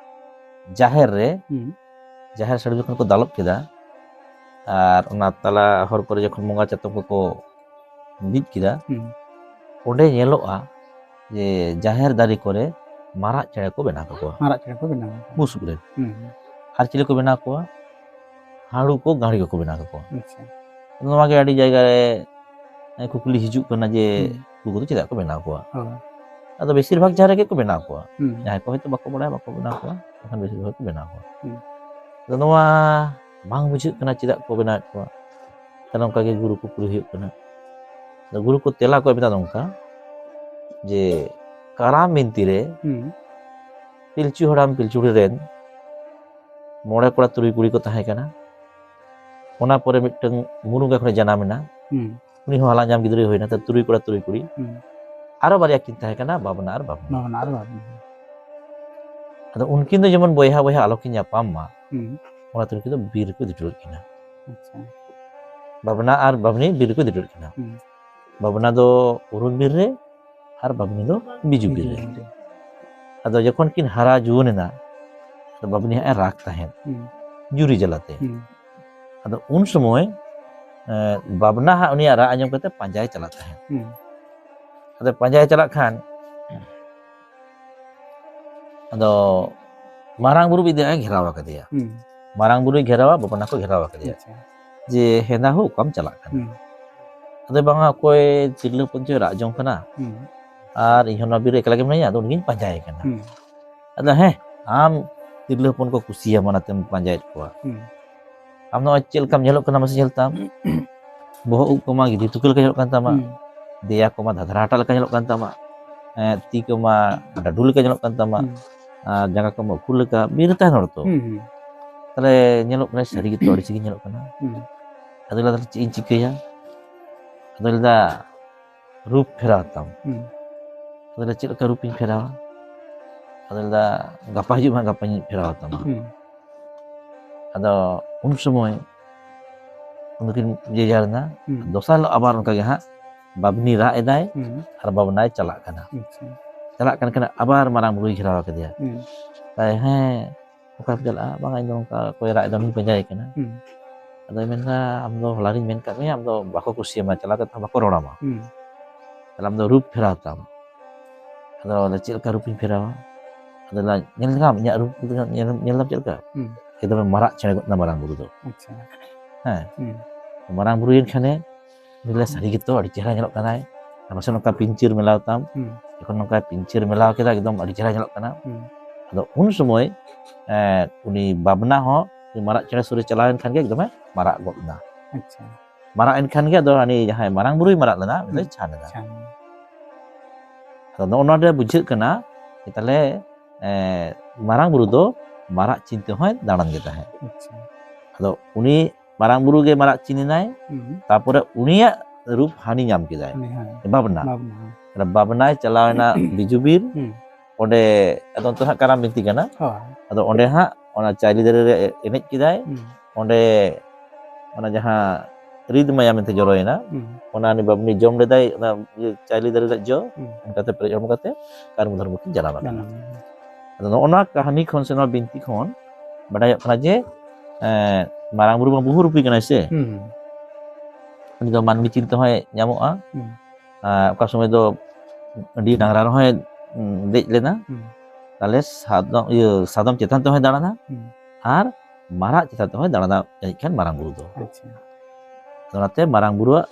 ᱡᱟᱦᱮᱨ ᱨᱮ, ᱦᱩᱸ᱾ ᱡᱟᱦᱮᱨ ᱥᱟᱹᱲᱤᱢ ᱡᱚᱠᱷᱚᱱ ᱠᱚ ᱫᱟᱞᱚᱵ ᱠᱮᱫᱟ ᱟᱨ ᱚᱱᱟ ᱛᱟᱞᱟ ᱦᱚᱨ ᱠᱚᱨᱮ ᱡᱚᱠᱷᱚᱱ ᱵᱚᱸᱜᱟ ᱪᱟᱛᱚᱢ ᱠᱚᱠᱚ ᱵᱤᱫ ᱠᱮᱫᱟ, ᱦᱩᱸ᱾ ᱚᱸᱰᱮ ᱧᱮᱞᱚᱜᱼᱟ ᱡᱮ ᱡᱟᱦᱮᱨ ᱫᱟᱨᱮ ᱠᱚᱨᱮ ᱢᱟᱨᱟᱜ ᱪᱮᱬᱮ ᱠᱚ ᱵᱮᱱᱟᱣ ᱠᱟᱠᱚᱣᱟ᱾ ᱢᱟᱨᱟᱜ ᱪᱮᱬᱮ ᱠᱚ ᱵᱮᱱᱟᱣ ᱠᱟᱠᱚᱣᱟ᱾ ᱵᱩᱥᱩᱵ ᱨᱮ᱾ ᱦᱩᱸ᱾ ᱟᱨ ᱪᱤᱞᱤ ᱠᱚ ᱵᱮᱱᱟᱣ ᱠᱚᱣᱟ? ᱦᱟᱹᱲᱩ ᱠᱚ, ᱜᱟᱹᱲᱤ ᱠᱚᱠᱚ ᱵᱮᱱᱟᱣ ᱠᱟᱠᱚᱣᱟ᱾ ᱟᱪᱪᱷᱟ᱾ ᱱᱚᱣᱟ ᱜᱮ ᱟᱹᱰᱤ ᱡᱟᱭᱜᱟ ᱨᱮ, ᱮ, ᱠᱩᱠᱞᱤ ᱦᱤᱡᱩᱜ ᱠᱟᱱᱟ ᱡᱮ, ᱦᱩᱸ᱾ ᱩᱱᱠᱩ ᱫᱚ ᱪᱮᱫᱟᱜ ᱠᱚ ᱵᱮᱱᱟᱣ ᱠᱚᱣᱟ? ᱦᱳᱭ᱾ ᱟᱫᱚ ᱵᱮᱥᱤᱨ ᱵᱷᱟᱜᱽ ᱡᱟᱦᱟᱸ ᱨᱮᱜᱮ ᱠᱚ ᱵᱮᱱᱟᱣ ᱠᱚᱣᱟ᱾ ᱦᱩᱸ᱾ ᱡᱟᱦᱟᱸᱭ ᱠᱚ ᱦᱚᱭᱛᱳ ᱵᱟᱠᱚ ᱵᱟᱲᱟᱭᱟ, ᱵᱟᱠᱚ ᱵᱮᱱᱟᱣ ᱠᱚᱣᱟ, ᱮᱱᱠᱷᱟᱱ ᱵᱮᱥᱤᱨ ᱵᱷᱟᱜᱽ ᱠᱚ ᱵᱮᱱᱟᱣ ᱠᱚᱣᱟ᱾ ᱦᱩᱸ᱾ ᱟᱫᱚ ᱱᱚᱣᱟ ᱵᱟᱝ ᱵᱩᱡᱷᱟᱹᱜ ᱠᱟᱱᱟ ᱪᱮᱫᱟᱜ ᱠᱚ ᱵᱮᱱᱟᱣᱮᱫ ᱠᱚᱣᱟ᱾ ᱛᱟᱦᱞᱮ ᱚᱱᱠᱟ ᱜᱮ ᱜᱩᱨᱩ ᱠᱚ ᱠᱩᱞᱤ ᱦᱩᱭᱩᱜ ᱠᱟᱱᱟ᱾ ᱟᱫᱚ ᱜᱩᱨᱩ ᱠᱚ ᱛᱮᱞᱟ ᱠᱚ ᱮᱢ ᱮᱫᱟ ᱱᱚᱝᱠᱟ ᱡᱮ, ᱠᱟᱨᱟᱢ ᱵᱤᱱᱛᱤ ᱨᱮ ᱦᱩᱸ᱾ ᱯᱤᱞᱪᱩ ᱦᱟᱲᱟᱢ ᱯᱤᱞᱪᱩ ᱵᱩᱲᱦᱤ ᱨᱮᱱ ᱢᱚᱬᱮ ᱠᱚᱲᱟ ᱛᱩᱨᱩᱭ ᱠᱩᱲᱤ ᱠᱚ ᱛᱟᱦᱮᱸ ᱠᱟᱱᱟ᱾ ᱚᱱᱟ ᱯᱚᱨᱮ ᱢᱤᱫᱴᱟᱝ ᱢᱩᱨᱩᱝᱜᱟ ᱠᱷᱚᱱᱮ ᱡᱟᱱᱟᱢ ᱮᱱᱟ᱾ ᱦᱩᱸ᱾ ᱩᱱᱤ ᱦᱚᱸ ᱦᱟᱞᱟᱝ ᱧᱟᱢ ᱜᱤᱫᱽᱨᱟᱹᱭ ᱦᱩᱭᱱᱟ, ᱛᱟᱦᱞᱮ ᱛᱩᱨᱩᱭ ᱠᱚᱲᱟ ᱛᱩᱨᱩᱭ ᱠᱩᱲᱤ᱾ ᱦᱩᱸ᱾ ᱟᱨᱚ ᱵᱟᱨᱭᱟ ᱠᱤᱱ ᱛᱟᱦᱮᱸ ᱠᱟᱱᱟ, ᱵᱟᱵᱱᱟ ᱟᱨ ᱵᱟᱵᱱᱟ᱾ ᱵᱟᱵᱱᱟ ᱟᱨ ᱵᱟᱵᱱᱟ᱾ ᱟᱫᱚ ᱩᱱᱠᱤᱱ ᱫᱚ ᱡᱮᱢᱚᱱ ᱵᱚᱭᱦᱟ ᱵᱚᱭᱦᱟ ᱟᱞᱚ ᱠᱤᱱ ᱧᱟᱯᱟᱢ ᱢᱟ, ᱦᱩᱸ᱾ ᱚᱱᱟᱛᱮ ᱩᱱᱠᱤᱱ ᱫᱚ ᱵᱤᱨ ᱨᱮᱠᱚ ᱤᱫᱤ ᱦᱚᱴᱚ ᱞᱮᱫ ᱠᱤᱱᱟ᱾ ᱟᱪᱪᱷᱟ᱾ ᱵᱟᱵᱱᱟ ᱟᱨ ᱵᱟᱵᱱᱤ ᱵᱤᱨ ᱨᱮᱠᱚ ᱤᱫᱤ ᱦᱚᱴᱚ ᱞᱮᱫ ᱠᱤᱱᱟ᱾ ᱦᱩᱸ᱾ ᱵᱟᱵᱱᱟ ᱫᱚ ᱩᱨᱩᱞ ᱵᱤᱨ ᱨᱮ ᱟᱨ ᱵᱟᱵᱱᱤ ᱫᱚ ᱵᱤᱡᱩ ᱵᱤᱨ ᱨᱮ᱾ ᱵᱤᱡᱩ ᱵᱤᱨ ᱨᱮ᱾ ᱟᱫᱚ ᱡᱚᱠᱷᱚᱱ ᱠᱤᱱ ᱦᱟᱨᱟ ᱡᱩᱣᱟᱹᱱ ᱮᱱᱟ, ᱟᱫᱚ ᱵᱟᱵᱱᱤ ᱦᱟᱸᱜ ᱮ ᱨᱟᱜᱽ ᱛᱟᱦᱮᱸᱫ, ᱦᱩᱸ᱾ ᱡᱩᱨᱤ ᱡᱟᱞᱟᱛᱮ᱾ ᱦᱩᱸ᱾ ᱟᱫᱚ ᱩᱱ ᱥᱚᱢᱚᱭ, ᱮ, ᱵᱟᱵᱱᱟ ᱦᱟᱸᱜ ᱩᱱᱤᱭᱟᱜ ᱨᱟᱜ ᱟᱸᱡᱚᱢ ᱠᱟᱛᱮ ᱯᱟᱸᱡᱟᱭ ᱪᱟᱞᱟᱜ ᱛᱟᱦᱮᱸᱫ᱾ ᱦᱩᱸ᱾ ᱟᱫᱚ ᱯᱟᱸᱡᱟᱭ ᱪᱟᱞᱟᱜ ᱠᱷᱟᱱ, ᱟᱫᱚ ᱢᱟᱨᱟᱝ ᱵᱩᱨᱩ ᱢᱤᱫ ᱫᱤᱱ ᱮ ᱜᱷᱮᱨᱟᱣ ᱟᱠᱟᱫᱮᱭᱟ᱾ ᱦᱩᱸ᱾ ᱢᱟᱨᱟᱝ ᱵᱩᱨᱩᱭ ᱜᱷᱮᱨᱟᱣᱟ, ᱵᱟᱵᱱᱟ ᱠᱚ ᱜᱷᱮᱨᱟᱣ ᱟᱠᱟᱫᱮᱭᱟ᱾ ᱟᱪᱪᱷᱟ᱾ ᱡᱮ, "ᱦᱮᱸᱫᱟ ᱦᱳ, ᱚᱠᱟᱢ ᱪᱟᱞᱟᱜ ᱠᱟᱱᱟ?" ᱦᱩᱸ᱾ ᱟᱫᱚ, "ᱵᱟᱝᱟ, ᱚᱠᱚᱭ ᱛᱤᱨᱞᱟᱹ ᱦᱚᱯᱚᱱ ᱪᱚᱭ ᱨᱟᱜ ᱡᱚᱝ ᱠᱟᱱᱟ, ᱦᱩᱸ᱾ ᱟᱨ ᱤᱧ ᱦᱚᱸ ᱱᱚᱣᱟ ᱵᱤᱨ ᱨᱮ ᱮᱠᱞᱟ ᱜᱮ ᱢᱤᱱᱟᱹᱧᱟ, ᱟᱫᱚ ᱩᱱᱤᱜᱤᱧ ᱯᱟᱸᱡᱟᱭᱮ ᱠᱟᱱᱟ᱾" ᱦᱩᱸ᱾ ᱟᱫᱚ, "ᱦᱮᱸ, ᱟᱢ ᱛᱤᱨᱞᱟᱹ ᱦᱚᱯᱚᱱ ᱠᱚ ᱠᱩᱥᱤᱭᱟᱢᱟ, ᱚᱱᱟᱛᱮᱢ ᱯᱟᱸᱡᱟᱭᱮᱫ ᱠᱚᱣᱟ᱾ ᱦᱩᱸ᱾ ᱟᱢ ᱱᱚᱜᱼᱚᱭ ᱪᱮᱫ ᱞᱮᱠᱟᱢ ᱧᱮᱞᱚᱜ ᱠᱟᱱᱟ, ᱢᱟᱥᱮ ᱧᱮᱞ ᱛᱟᱢ᱾ ᱵᱚᱦᱚᱜ ᱩᱵ ᱠᱚᱢᱟ ᱜᱤᱫᱤ ᱛᱩᱠᱟᱹ ᱞᱮᱠᱟ ᱧᱮᱞᱚᱜ ᱠᱟᱱ ᱛᱟᱢᱟ, ᱦᱩᱸ᱾ ᱫᱮᱭᱟ ᱠᱚᱢᱟ ᱫᱷᱟᱫᱨᱟ ᱦᱟᱴᱟᱜ ᱞᱮᱠᱟ ᱧᱮᱞᱚᱜ ᱠᱟᱱ ᱛᱟᱢᱟ, ᱮᱸ, ᱛᱤ ᱠᱚᱢᱟ ᱰᱟᱹᱰᱩ ᱞᱮᱠᱟ ᱧᱮᱞᱚᱜ ᱠᱟᱱ ᱛᱟᱢᱟ, ᱦᱩᱸ᱾ ᱟᱨ ᱡᱟᱸᱜᱟ ᱠᱚᱢᱟ ᱩᱠᱷᱩᱲ ᱞᱮᱠᱟ, ᱵᱤᱨ ᱨᱮ ᱛᱟᱦᱮᱱ ᱦᱚᱲ ᱛᱚ᱾ ᱦᱩᱸ, ᱦᱩᱸ᱾ ᱛᱟᱦᱞᱮ ᱧᱮᱞᱚᱜ ᱠᱟᱱᱟ, ᱥᱟᱹᱨᱤ ᱜᱮᱛᱚ ᱟᱹᱰᱤ ᱥᱟᱺᱜᱤᱧ ᱧᱮᱞᱚᱜ ᱠᱟᱱᱟ᱾" ᱦᱩᱸ᱾ ᱟᱫᱚ ᱞᱟᱹᱭᱫᱟ, "ᱛᱟᱦᱞᱮ ᱪᱮᱫ ᱤᱧ ᱪᱤᱠᱟᱹᱭᱟ?" ᱟᱫᱚ ᱞᱟᱹᱭᱫᱟ, "ᱨᱩᱯ ᱯᱷᱮᱨᱟᱣ ᱛᱟᱢ᱾" ᱦᱩᱸ᱾ ᱟᱫᱚ ᱞᱟᱹᱭᱫᱟ, "ᱪᱮᱫ ᱞᱮᱠᱟ ᱨᱩᱯ ᱤᱧ ᱯᱷᱮᱨᱟᱣᱟ?" ᱟᱫᱚ ᱞᱟᱹᱭᱫᱟ, "ᱜᱟᱯᱟ ᱦᱤᱡᱩᱜ ᱢᱮ, ᱜᱟᱯᱟᱧ ᱯᱷᱮᱨᱟᱣ ᱛᱟᱢᱟ᱾" ᱦᱩᱸ᱾ ᱟᱫᱚ ᱩᱱ ᱥᱚᱢᱚᱭ ᱩᱱᱠᱤᱱ ᱡᱮ ᱡᱟᱨ ᱮᱱᱟ᱾ ᱦᱩᱸ᱾ ᱫᱚᱥᱟᱨ ᱦᱤᱞᱳᱜ ᱟᱵᱟᱨ ᱚᱱᱠᱟ ᱜᱮ ᱦᱟᱸᱜ ᱵᱟᱵᱱᱤ ᱨᱟᱜ ᱮᱫᱟᱭ ᱦᱩᱸ᱾ ᱟᱨ ᱵᱟᱵᱱᱟᱭ ᱪᱟᱞᱟᱜ ᱠᱟᱱᱟ᱾ ᱟᱪᱪᱷᱟ᱾ ᱪᱟᱞᱟᱜ ᱠᱟᱱ ᱠᱷᱟᱱ ᱟᱵᱟᱨ ᱢᱟᱨᱟᱝ ᱵᱩᱨᱩᱭ ᱜᱷᱮᱨᱟᱣ ᱠᱮᱫᱮᱭᱟ᱾ ᱦᱩᱸ᱾ ᱛᱟᱭ, "ᱦᱮᱸ, ᱚᱠᱟᱢ ᱪᱟᱞᱟᱜᱼᱟ?" "ᱵᱟᱝᱟ, ᱤᱧ ᱫᱚ ᱚᱱᱠᱟ ᱚᱠᱚᱭ ᱨᱟᱜ ᱮᱫᱟ, ᱩᱱᱤᱧ ᱯᱟᱸᱡᱟᱭᱮ ᱠᱟᱱᱟ᱾" ᱦᱩᱸ᱾ ᱟᱫᱚᱭ ᱢᱮᱱᱫᱟ, "ᱟᱢ ᱫᱚ ᱦᱚᱞᱟᱨᱤᱧ ᱢᱮᱱ ᱠᱟᱜ ᱢᱮᱭᱟ, ᱟᱢ ᱫᱚ ᱵᱟᱠᱚ ᱠᱩᱥᱤᱭᱟᱢᱟ, ᱪᱟᱞᱟᱣ ᱠᱟᱛᱮ ᱦᱚᱸ ᱵᱟᱠᱚ ᱨᱚᱲᱟᱢᱟ᱾ ᱦᱩᱸ᱾ ᱛᱟᱦᱞᱮ ᱟᱢ ᱫᱚ ᱨᱩᱯ ᱯᱷᱮᱨᱟᱣ ᱛᱟᱢ᱾" ᱟᱫᱚ ᱞᱟᱹᱭᱫᱟ, "ᱪᱮᱫ ᱞᱮᱠᱟ ᱨᱩᱯ ᱤᱧ ᱯᱷᱮᱨᱟᱣᱟ?" ᱟᱫᱚ ᱞᱟᱹᱭᱫᱟ, "ᱧᱮᱞ ᱫᱟᱢ ᱤᱧᱟᱹᱜ ᱨᱩᱯ, ᱧᱮᱞ, ᱧᱮᱞ ᱫᱟᱢ ᱪᱮᱫ ᱞᱮᱠᱟ?" ᱦᱩᱸ᱾ ᱮᱠᱫᱚᱢᱮ ᱢᱟᱨᱟᱜ ᱪᱮᱬᱮ ᱜᱚᱫ ᱮᱱᱟ ᱢᱟᱨᱟᱝ ᱵᱩᱨᱩ ᱫᱚ᱾ ᱟᱪᱪᱷᱟ᱾ ᱦᱮᱸ᱾ ᱦᱩᱸ᱾ ᱢᱟᱨᱟᱝ ᱵᱩᱨᱩᱭᱮᱱ ᱠᱷᱟᱱᱮ ᱩᱱᱤ ᱞᱟᱹᱭ, ᱦᱩᱸ᱾ "ᱥᱟᱹᱨᱤ ᱜᱮᱛᱚ ᱟᱹᱰᱤ ᱪᱮᱦᱨᱟ ᱧᱮᱞᱚᱜ ᱠᱟᱱᱟᱭ᱾ ᱟᱨ ᱢᱟᱥᱮ ᱱᱚᱝᱠᱟ ᱯᱤᱧᱪᱟᱹᱨ ᱢᱮᱞᱟᱣ ᱛᱟᱢ?" ᱦᱩᱸ᱾ ᱡᱚᱠᱷᱚᱱ ᱱᱚᱝᱠᱟ ᱯᱤᱧᱪᱟᱹᱨ ᱢᱮᱞᱟᱣ ᱠᱮᱫᱟ, ᱮᱠᱫᱚᱢ ᱟᱹᱰᱤ ᱪᱮᱦᱨᱟ ᱧᱮᱞᱚᱜ ᱠᱟᱱᱟ᱾ ᱦᱩᱸ᱾ ᱟᱫᱚ ᱩᱱ ᱥᱚᱢᱚᱭ, ᱮᱸ, ᱩᱱᱤ ᱵᱟᱵᱱᱟ ᱦᱚᱸ ᱩᱱᱤ ᱢᱟᱨᱟᱜ ᱪᱮᱬᱮ ᱥᱩᱨ ᱨᱮ ᱪᱟᱞᱟᱣ ᱮᱱ ᱠᱷᱟᱱ ᱜᱮ ᱮᱠᱫᱚᱢᱮ ᱢᱟᱨᱟᱜ ᱜᱚᱫ ᱮᱱᱟ᱾ ᱟᱪᱪᱷᱟ᱾ ᱢᱟᱨᱟᱜ ᱮᱱ ᱠᱷᱟᱱ ᱜᱮ ᱟᱫᱚ ᱦᱟᱹᱱᱤ ᱡᱟᱦᱟᱸᱭ ᱢᱟᱨᱟᱝ ᱵᱩᱨᱩᱭ ᱢᱟᱨᱟᱜ ᱞᱮᱱᱟ, ᱩᱱᱤ ᱫᱚᱭ ᱦᱩᱸ᱾ ᱪᱷᱟᱱ ᱮᱱᱟ᱾ ᱪᱷᱟᱱ ᱮᱱᱟ᱾ ᱟᱫᱚ ᱱᱚᱜᱼᱚ ᱱᱚᱣᱟ ᱨᱮ ᱵᱩᱡᱷᱟᱹᱜ ᱠᱟᱱᱟ ᱡᱮ ᱛᱟᱦᱞᱮ, ᱮᱸ, ᱢᱟᱨᱟᱝ ᱵᱩᱨᱩ ᱫᱚ ᱢᱟᱨᱟᱜ ᱪᱤᱱᱛᱮ ᱦᱚᱸᱭ ᱫᱟᱬᱟᱱ ᱜᱮ ᱛᱟᱦᱮᱸᱫ᱾ ᱟᱪᱪᱷᱟ᱾ ᱟᱫᱚ ᱩᱱᱤ ᱢᱟᱨᱟᱝ ᱵᱩᱨᱩ ᱜᱮ ᱢᱟᱨᱟᱜ ᱪᱤᱱ ᱮᱱᱟᱭ, ᱦᱩᱸ᱾ ᱛᱟᱯᱚᱨᱮ ᱩᱱᱤᱭᱟᱜ ᱨᱩᱯ ᱦᱟᱹᱱᱤ ᱧᱟᱢ ᱠᱮᱫᱟᱭ, ᱦᱟᱹᱱᱤ, ᱦᱮᱸ᱾ ᱵᱟᱵᱱᱟ᱾ ᱵᱟᱵᱱᱟ, ᱦᱮᱸ᱾ ᱛᱟᱦᱞᱮ ᱵᱟᱵᱱᱟᱭ ᱪᱟᱞᱟᱣ ᱮᱱᱟ ᱵᱤᱡᱩ ᱵᱤᱨ, ᱦᱩᱸ᱾ ᱚᱸᱰᱮ, ᱟᱫᱚ ᱚᱱᱛᱮ ᱦᱟᱸᱜ ᱠᱟᱨᱟᱢ ᱵᱤᱱᱛᱤ ᱠᱟᱱᱟ᱾ ᱦᱳᱭ᱾ ᱟᱫᱚ ᱚᱸᱰᱮ ᱦᱟᱸᱜ ᱚᱱᱟ ᱪᱟᱭᱞᱤ ᱫᱟᱨᱮ ᱨᱮ ᱮᱱᱮᱡ ᱠᱮᱫᱟᱭ, ᱦᱩᱸ᱾ ᱚᱸᱰᱮ ᱚᱱᱟ ᱡᱟᱦᱟᱸ ᱨᱤᱫ ᱢᱟᱭᱟ ᱢᱮᱱᱛᱮ ᱡᱚᱨᱚᱭᱮᱱᱟ, ᱦᱩᱸ᱾ ᱚᱱᱟ ᱩᱱᱤ ᱵᱟᱵᱱᱤ ᱡᱚᱢ ᱞᱮᱫᱟᱭ, ᱚᱱᱟ ᱤᱭᱟᱹ ᱪᱟᱭᱞᱤ ᱫᱟᱨᱮ ᱨᱮᱭᱟᱜ ᱡᱚ, ᱦᱩᱸ᱾ ᱚᱱᱠᱟᱛᱮ ᱯᱮᱨᱮᱡ ᱦᱚᱲᱢᱚ ᱠᱟᱛᱮ ᱠᱟᱹᱨᱢᱩ ᱫᱷᱚᱨᱢᱚ ᱠᱤᱱ ᱡᱟᱱᱟᱢ ᱟᱠᱟᱱᱟ᱾ ᱡᱟᱱᱟᱢ ᱟᱠᱟᱱᱟ᱾ ᱟᱫᱚ ᱱᱚᱜᱼᱚ ᱱᱚᱣᱟ ᱠᱟᱹᱦᱱᱤ ᱠᱷᱚᱱ ᱥᱮ ᱱᱚᱣᱟ ᱵᱤᱱᱛᱤ ᱠᱷᱚᱱ ᱵᱟᱰᱟᱭᱚᱜ ᱠᱟᱱᱟ ᱡᱮ, ᱮᱸ, ᱢᱟᱨᱟᱝ ᱵᱩᱨᱩ ᱢᱟ ᱵᱚᱦᱩ ᱨᱩᱯᱤ ᱠᱟᱱᱟᱭ ᱥᱮ, ᱦᱩᱸ᱾ ᱩᱱᱤ ᱫᱚ ᱢᱟᱹᱱᱢᱤ ᱪᱤᱱ ᱛᱮᱦᱚᱸᱭ ᱧᱟᱢᱚᱜᱼᱟ᱾ ᱦᱩᱸ᱾ ᱟᱨ ᱚᱠᱟ ᱥᱚᱢᱚᱭ ᱫᱚ ᱟᱹᱰᱤ ᱰᱟᱝᱨᱟ ᱨᱮᱦᱚᱸᱭ, ᱩᱸ, ᱫᱮᱡ ᱞᱮᱱᱟ᱾ ᱦᱩᱸ᱾ ᱛᱟᱦᱞᱮ ᱥᱟᱫᱚᱢ, ᱤᱭᱟᱹ, ᱥᱟᱫᱚᱢ ᱪᱮᱛᱟᱱ ᱛᱮᱦᱚᱸᱭ ᱫᱟᱬᱟᱱᱟ᱾ ᱦᱩᱸ᱾ ᱟᱨ ᱢᱟᱨᱟᱜ ᱪᱮᱛᱟᱱ ᱛᱮᱦᱚᱸᱭ ᱫᱟᱬᱟᱱᱟ, ᱡᱟᱹᱱᱤᱡ ᱠᱷᱟᱱ ᱢᱟᱨᱟᱝ ᱵᱩᱨᱩ ᱫᱚ᱾ ᱟᱪᱪᱷᱟ᱾ ᱚᱱᱟᱛᱮ ᱢᱟᱨᱟᱝ ᱵᱩᱨᱩᱣᱟᱜ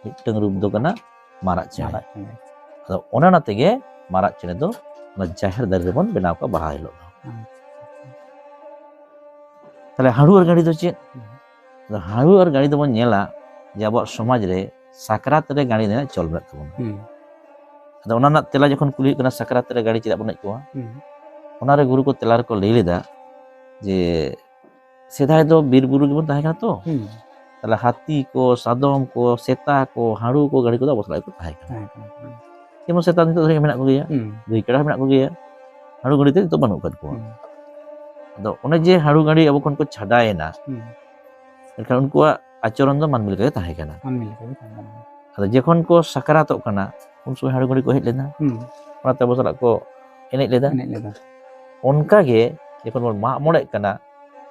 ᱢᱤᱫᱴᱟᱝ ᱨᱩᱯ ᱫᱚ ᱠᱟᱱᱟ ᱢᱟᱨᱟᱜ ᱪᱮᱬᱮ᱾ ᱢᱟᱨᱟᱜ ᱪᱮᱬᱮ᱾ ᱟᱫᱚ ᱚᱱᱮ ᱚᱱᱟ ᱛᱮᱜᱮ ᱢᱟᱨᱟᱜ ᱪᱮᱬᱮ ᱫᱚ ᱚᱱᱟ ᱡᱟᱦᱮᱨ ᱫᱟᱨᱮ ᱨᱮᱵᱚᱱ ᱵᱮᱱᱟᱣ ᱠᱚᱣᱟ ᱵᱟᱦᱟ ᱦᱤᱞᱳᱜ ᱫᱚ᱾ ᱟᱪᱪᱷᱟ, ᱟᱪᱪᱷᱟ᱾ ᱛᱟᱦᱞᱮ ᱦᱟᱹᱲᱩ ᱟᱨ ᱜᱟᱹᱲᱤ ᱫᱚ ᱪᱮᱫ? ᱦᱩᱸ᱾ ᱟᱫᱚ ᱦᱟᱹᱲᱩ ᱟᱨ ᱜᱟᱹᱲᱤ ᱫᱚᱵᱚᱱ ᱧᱮᱞᱟ ᱡᱮ ᱟᱵᱚᱣᱟᱜ ᱥᱚᱢᱟᱡᱽ ᱨᱮ ᱥᱟᱠᱨᱟᱛ ᱨᱮ ᱜᱟᱹᱲᱤ ᱮᱱᱮᱡ ᱪᱚᱞ ᱢᱮᱱᱟᱜ ᱛᱟᱵᱚᱱᱟ᱾ ᱦᱩᱸ᱾ ᱟᱫᱚ ᱚᱱᱟ ᱨᱮᱱᱟᱜ ᱛᱮᱞᱟ ᱡᱚᱠᱷᱚᱱ ᱠᱩᱞᱤ ᱦᱩᱭᱩᱜ ᱠᱟᱱᱟ, ᱥᱟᱠᱨᱟᱛ ᱨᱮ ᱜᱟᱹᱲᱤ ᱪᱮᱫᱟᱜ ᱵᱚᱱ ᱮᱱᱮᱡ ᱠᱚᱣᱟ? ᱦᱩᱸ᱾ ᱚᱱᱟ ᱨᱮ ᱜᱩᱨᱩ ᱠᱚ ᱛᱮᱞᱟ ᱨᱮᱠᱚ ᱞᱟᱹᱭ ᱞᱮᱫᱟ ᱡᱮ ᱥᱮᱫᱟᱭ ᱫᱚ ᱵᱤᱨ ᱵᱩᱨᱩ ᱜᱮᱵᱚᱱ ᱛᱟᱦᱮᱸ ᱠᱟᱱᱟ ᱛᱚ᱾ ᱦᱩᱸ᱾ ᱛᱟᱦᱞᱮ ᱦᱟᱹᱛᱤ ᱠᱚ, ᱥᱟᱫᱚᱢ ᱠᱚ, ᱥᱮᱛᱟ ᱠᱚ, ᱦᱟᱹᱲᱩ ᱠᱚ, ᱜᱟᱹᱲᱤ ᱠᱚᱫᱚ ᱟᱵᱚ ᱥᱟᱞᱟᱜ ᱜᱮᱠᱚ ᱛᱟᱦᱮᱸ ᱠᱟᱱᱟ᱾ ᱛᱟᱦᱮᱸ ᱠᱟᱱᱟ, ᱦᱩᱸ᱾ ᱡᱮᱢᱚᱱ ᱥᱮᱛᱟ ᱱᱤᱛᱚᱜ ᱫᱷᱟᱹᱵᱤᱡ ᱢᱮᱱᱟᱜ ᱠᱚᱜᱮᱭᱟ, ᱦᱩᱸ᱾ ᱜᱟᱹᱭ ᱠᱟᱰᱟ ᱦᱚᱸ ᱢᱮᱱᱟᱜ ᱠᱚᱜᱮᱭᱟ, ᱦᱟᱹᱲᱩ ᱜᱟᱹᱲᱤ ᱛᱮ ᱱᱤᱛᱚᱜ ᱵᱟᱹᱱᱩᱜ ᱟᱠᱟᱫ ᱠᱚᱣᱟ᱾ ᱦᱩᱸ᱾ ᱟᱫᱚ ᱚᱱᱮ ᱡᱮ ᱦᱟᱹᱲᱩ ᱜᱟᱹᱲᱤ ᱟᱵᱚ ᱠᱷᱚᱱ ᱠᱚ ᱪᱷᱟᱰᱟᱭᱮᱱᱟ, ᱦᱩᱸ᱾ ᱢᱮᱱᱠᱷᱟᱱ ᱩᱱᱠᱩᱣᱟᱜ ᱟᱪᱚᱨᱚᱱ ᱫᱚ ᱢᱟᱹᱱᱢᱤ ᱞᱮᱠᱟ ᱜᱮ ᱛᱟᱦᱮᱸ ᱠᱟᱱᱟ᱾ ᱢᱟᱹᱱᱢᱤ ᱞᱮᱠᱟ ᱜᱮ ᱛᱟᱦᱮᱸ ᱠᱟᱱᱟ᱾ ᱟᱫᱚ ᱡᱚᱠᱷᱚᱱ ᱠᱚ ᱥᱟᱠᱨᱟᱛᱚᱜ ᱠᱟᱱᱟ, ᱩᱱ ᱥᱚᱢᱚᱭ ᱦᱟᱹᱲᱩ ᱜᱟᱹᱲᱤ ᱠᱚ ᱦᱮᱡ ᱞᱮᱱᱟ, ᱦᱩᱸ᱾ ᱚᱱᱟᱛᱮ ᱟᱵᱚ ᱥᱟᱞᱟᱜ ᱠᱚ ᱮᱱᱮᱡ ᱞᱮᱫᱟ᱾ ᱮᱱᱮᱡ ᱞᱮᱫᱟ᱾ ᱚᱱᱠᱟ ᱜᱮ ᱡᱚᱠᱷᱚᱱ ᱵᱚᱱ ᱢᱟᱜ ᱢᱚᱬᱮᱜ ᱠᱟᱱᱟ,